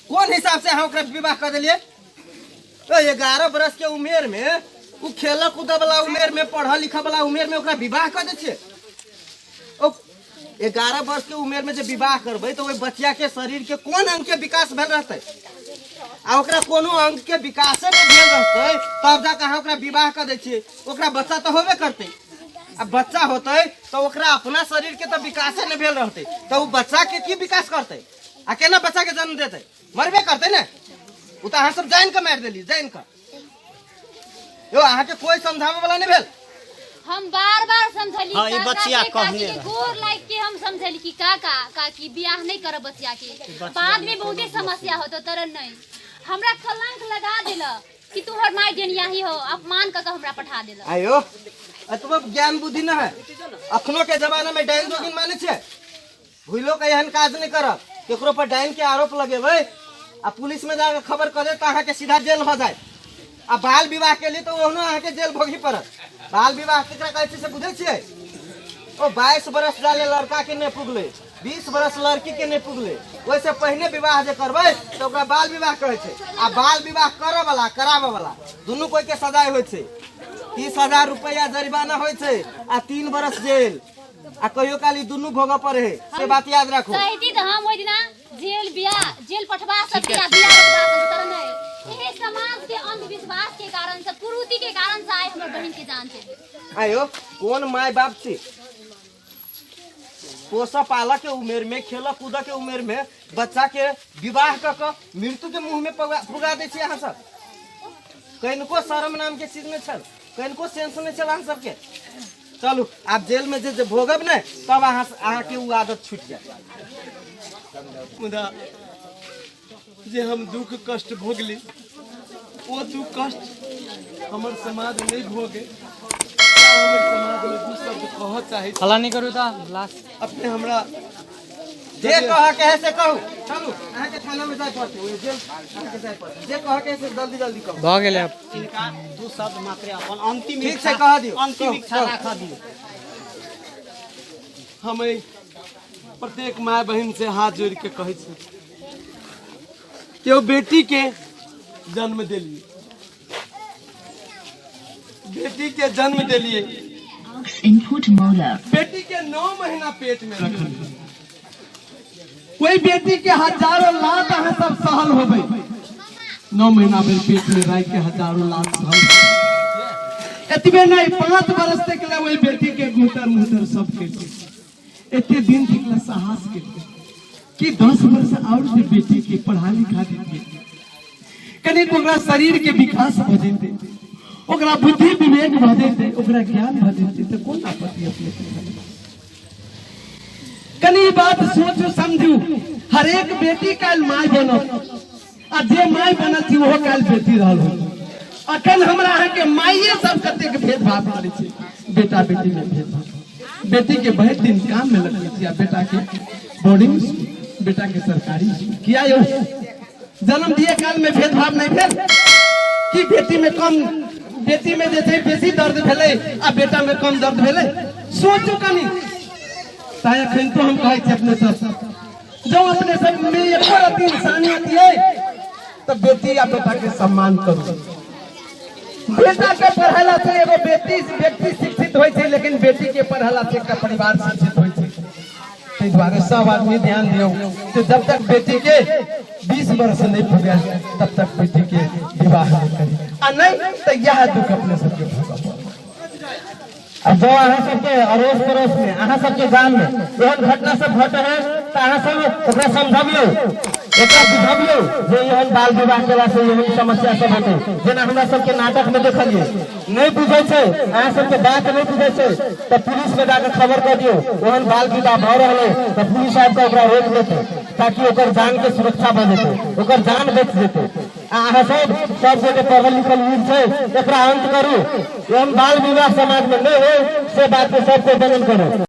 कोन हिसाब से अहाँ ओकरा विवाह कर देलिए? ओ 11 बरस के उम्र में, उ खेल कूद वाला उम्र में, पढ़ लिख वाला उम्र में ओकरा विवाह कर दै छियै? ओ 11 वर्ष के उम्र में जे विवाह करबै तऽ ओहि बच्चा के शरीर के कोन अंग के विकास भेल रहतै? आ ओकरा कोनो अंग के विकासे नहि भेल रहतै तब जाके अहाँ ओकरा विवाह कर दै छियै। ओकरा बच्चा तऽ होबे करतै, आ बच्चा होतै तऽ ओकरा अपना शरीर के तऽ विकासे नहि भेल रहतै तऽ उ बच्चा के की विकास करतै आ केना बच्चा के जन्म देतै? मरबे करतै ने। उ तऽ अहाँ सब जानि कऽ मारि देली, जानि कऽ। यौ अहाँके कोइ समझाबै वाला नहि भेल? हम बार बार समझली। हाँ, ई काका बचिया के, काकी कहने के रहे। गोर लाग के हम समझली कि काका काकी बियाह नहीं करब बचिया के, बाद में बहुते समस्या होतो। तर नहीं, हमरा कलंक लगा देल कि तोहर माय डेनियाही हो, अपमान कऽ के हमरा पठा देल। आयो एतबो ज्ञान बुद्धि न है? अखनो के जमाना में डाइन जोगिन माने छै? भूलो के एहन काज नहीं करब, केकरो पर डाइन के आरोप लगेबै आ पुलिस में जाके खबर कर दे तऽ अहाँके सीधा जेल हो जाए। आ बाल विवाह के लिए तऽ ओहनो अहाँके जेल भोगही पड़त। बाल विवाह केकरा कहै छै से बुझै छियै? ओ 22 बरस जाले लड़का के नहि पुगलै, 20 बरस लड़की के नहि पुगलै, ओहिसँ पहिने विवाह जे करबै तऽ ओकरा बाल विवाह कहै छै। आ बाल विवाह करऽ वाला कराबऽ वाला दुनू कोइ के सजाय होइ छै। 30,000 रुपैआ जरिमाना होइ छै आ 3 बरस जेल, आ कहियो काल ई दुनू भोगऽ पड़े है, से बात याद राखू। चाहती तऽ हम ओहि दिना जेल बिया जेल पठवा सकती आ बिया रखवा सकती, तर नहीं, एहे समाज के अंधविश्वास के कारण से, कुरीति के कारण से आइ हमर बहिन के जान चलि। आयो कोन माय बाप छी पोसऽ पालऽ के उमेर में, खेलऽ कूदऽ के उमेर में बच्चा के विवाह कऽ कऽ मृत्यु के मुँह में पुगा दै छी अहाँ सब? कनिको शर्म नाम के चीज नहि छल, कनिको सेंस नहि छल अहाँ सबके। चलू आब जेल में जे जे भोगब ने तब अहाँके उ आदत छूटि जायत। मुदा जे हम दुख कष्ट भोगली ओ दुख कष्ट हमर समाज नहीं भोगे। हमर समाज में दू शब्द कहऽ चाहै छी। हल्ला नहीं करू तऽ लास्ट। अपने हमरा जे कह के है से कहू। चलू अहाँके थाना में जाय पड़तै, ओहि जेल अहाँके जाय पड़तै। जे कह के है से जल्दी जल्दी कहू। भऽ गेलै आब। इनका दू शब्द मात्र अपन अंतिम ठीक छै, इच्छा कह दियौ। अंतिम कहू, इच्छा कहू। राखऽ दियौ। हम एहि प्रत्येक माय बहिन से हाथ जोड़ के कहै छी कि ओ बेटी के जन्म देलिए, बेटी के जन्म देलिए, Input mode. बेटी के 9 महीना पेट में रखल, कोई बेटी के हजारों लात अहाँ सब सहल होबै, 9 महीना भरि पेट में राखि के हजारों लात सहल। एतबे नहीं, 5 बरस तक ले ओहि बेटी के गुतर मुतर सब केलकै, एते दिन तक ले साहस केलकै। कि 10 वर्ष और जे बेटी के पढ़ा लिखा दितियै, कनिक ओकरा शरीर के विकास भऽ जेतै, ओकरा बुद्धि विवेक भऽ जेतै, ओकरा ज्ञान भऽ जेतै, तऽ कोन आपत्ति अपने के भेलै? कनी बात सोचू समझू, हरेक बेटी काल्हि माय बनत, आ जे माय बनल छी ओहो काल्हि बेटी रहल होत। अखन हमरा अहाँके माइये सब कतेक भेदभाव करै छै, बेटा बेटी में भेदभाव। बेटी के भरि दिन काम में लगबै छी आ बेटा के बोर्डिंग स्कूल, बेटा के सरकारी स्कूल। किया यौ जन्म दिए काल में भेदभाव नहीं भेल कि बेटी में कम, बेटी में जे छै बेसी दर्द भेलै आ बेटा में कम दर्द भेलै? सोचू कनी। ताहि अखन तो हम कहै छी अपने सब, जो अपने सब में एको रति इंसानियत ये तो बेटी या बेटा के सम्मान करू। बेटा के पढ़ला से एगो बेटी व्यक्ति शिक्षित होइ छै, लेकिन बेटी के पढ़ला से एकटा परिवार शिक्षित होइ छै। ताहि दुआरे सब आदमी ध्यान दियौ कि जब तक बेटी के 20 वर्ष नहीं पुगल तब तक बेटी के विवाह नहीं करी, आ नहीं तो यह दुख अपने सबके भोगऽ पड़त। आ जँ अहाँ सबके अड़ोस पड़ोस में, अहाँ सबके गाम में एहन घटना सब घटे है तऽ अहाँ सब ओकरा समझबियौ, एकरा बुझबियौ जे एहन बाल विवाह केला से एहन समस्या सब हेतै। जेना हमरा सबके नाटक में देखलियै, नहि बुझै छै, अहाँ सबके बात नहि बुझै छै तऽ पुलिस में जाके खबर कऽ दियौ एहन बाल विवाह भऽ रहल है, तऽ पुलिस आबि कऽ ओकरा रोक लेतै ताकि ओकर जान के सुरक्षा भऽ जेतै, ओकर जान बचि जेतै। आ अहाँ सब सब गोटे पढ़ल लिखल युग छै, एकरा अंत करू, एहन बाल विवाह समाज में नहि होय से बात के सबके वर्णन करू।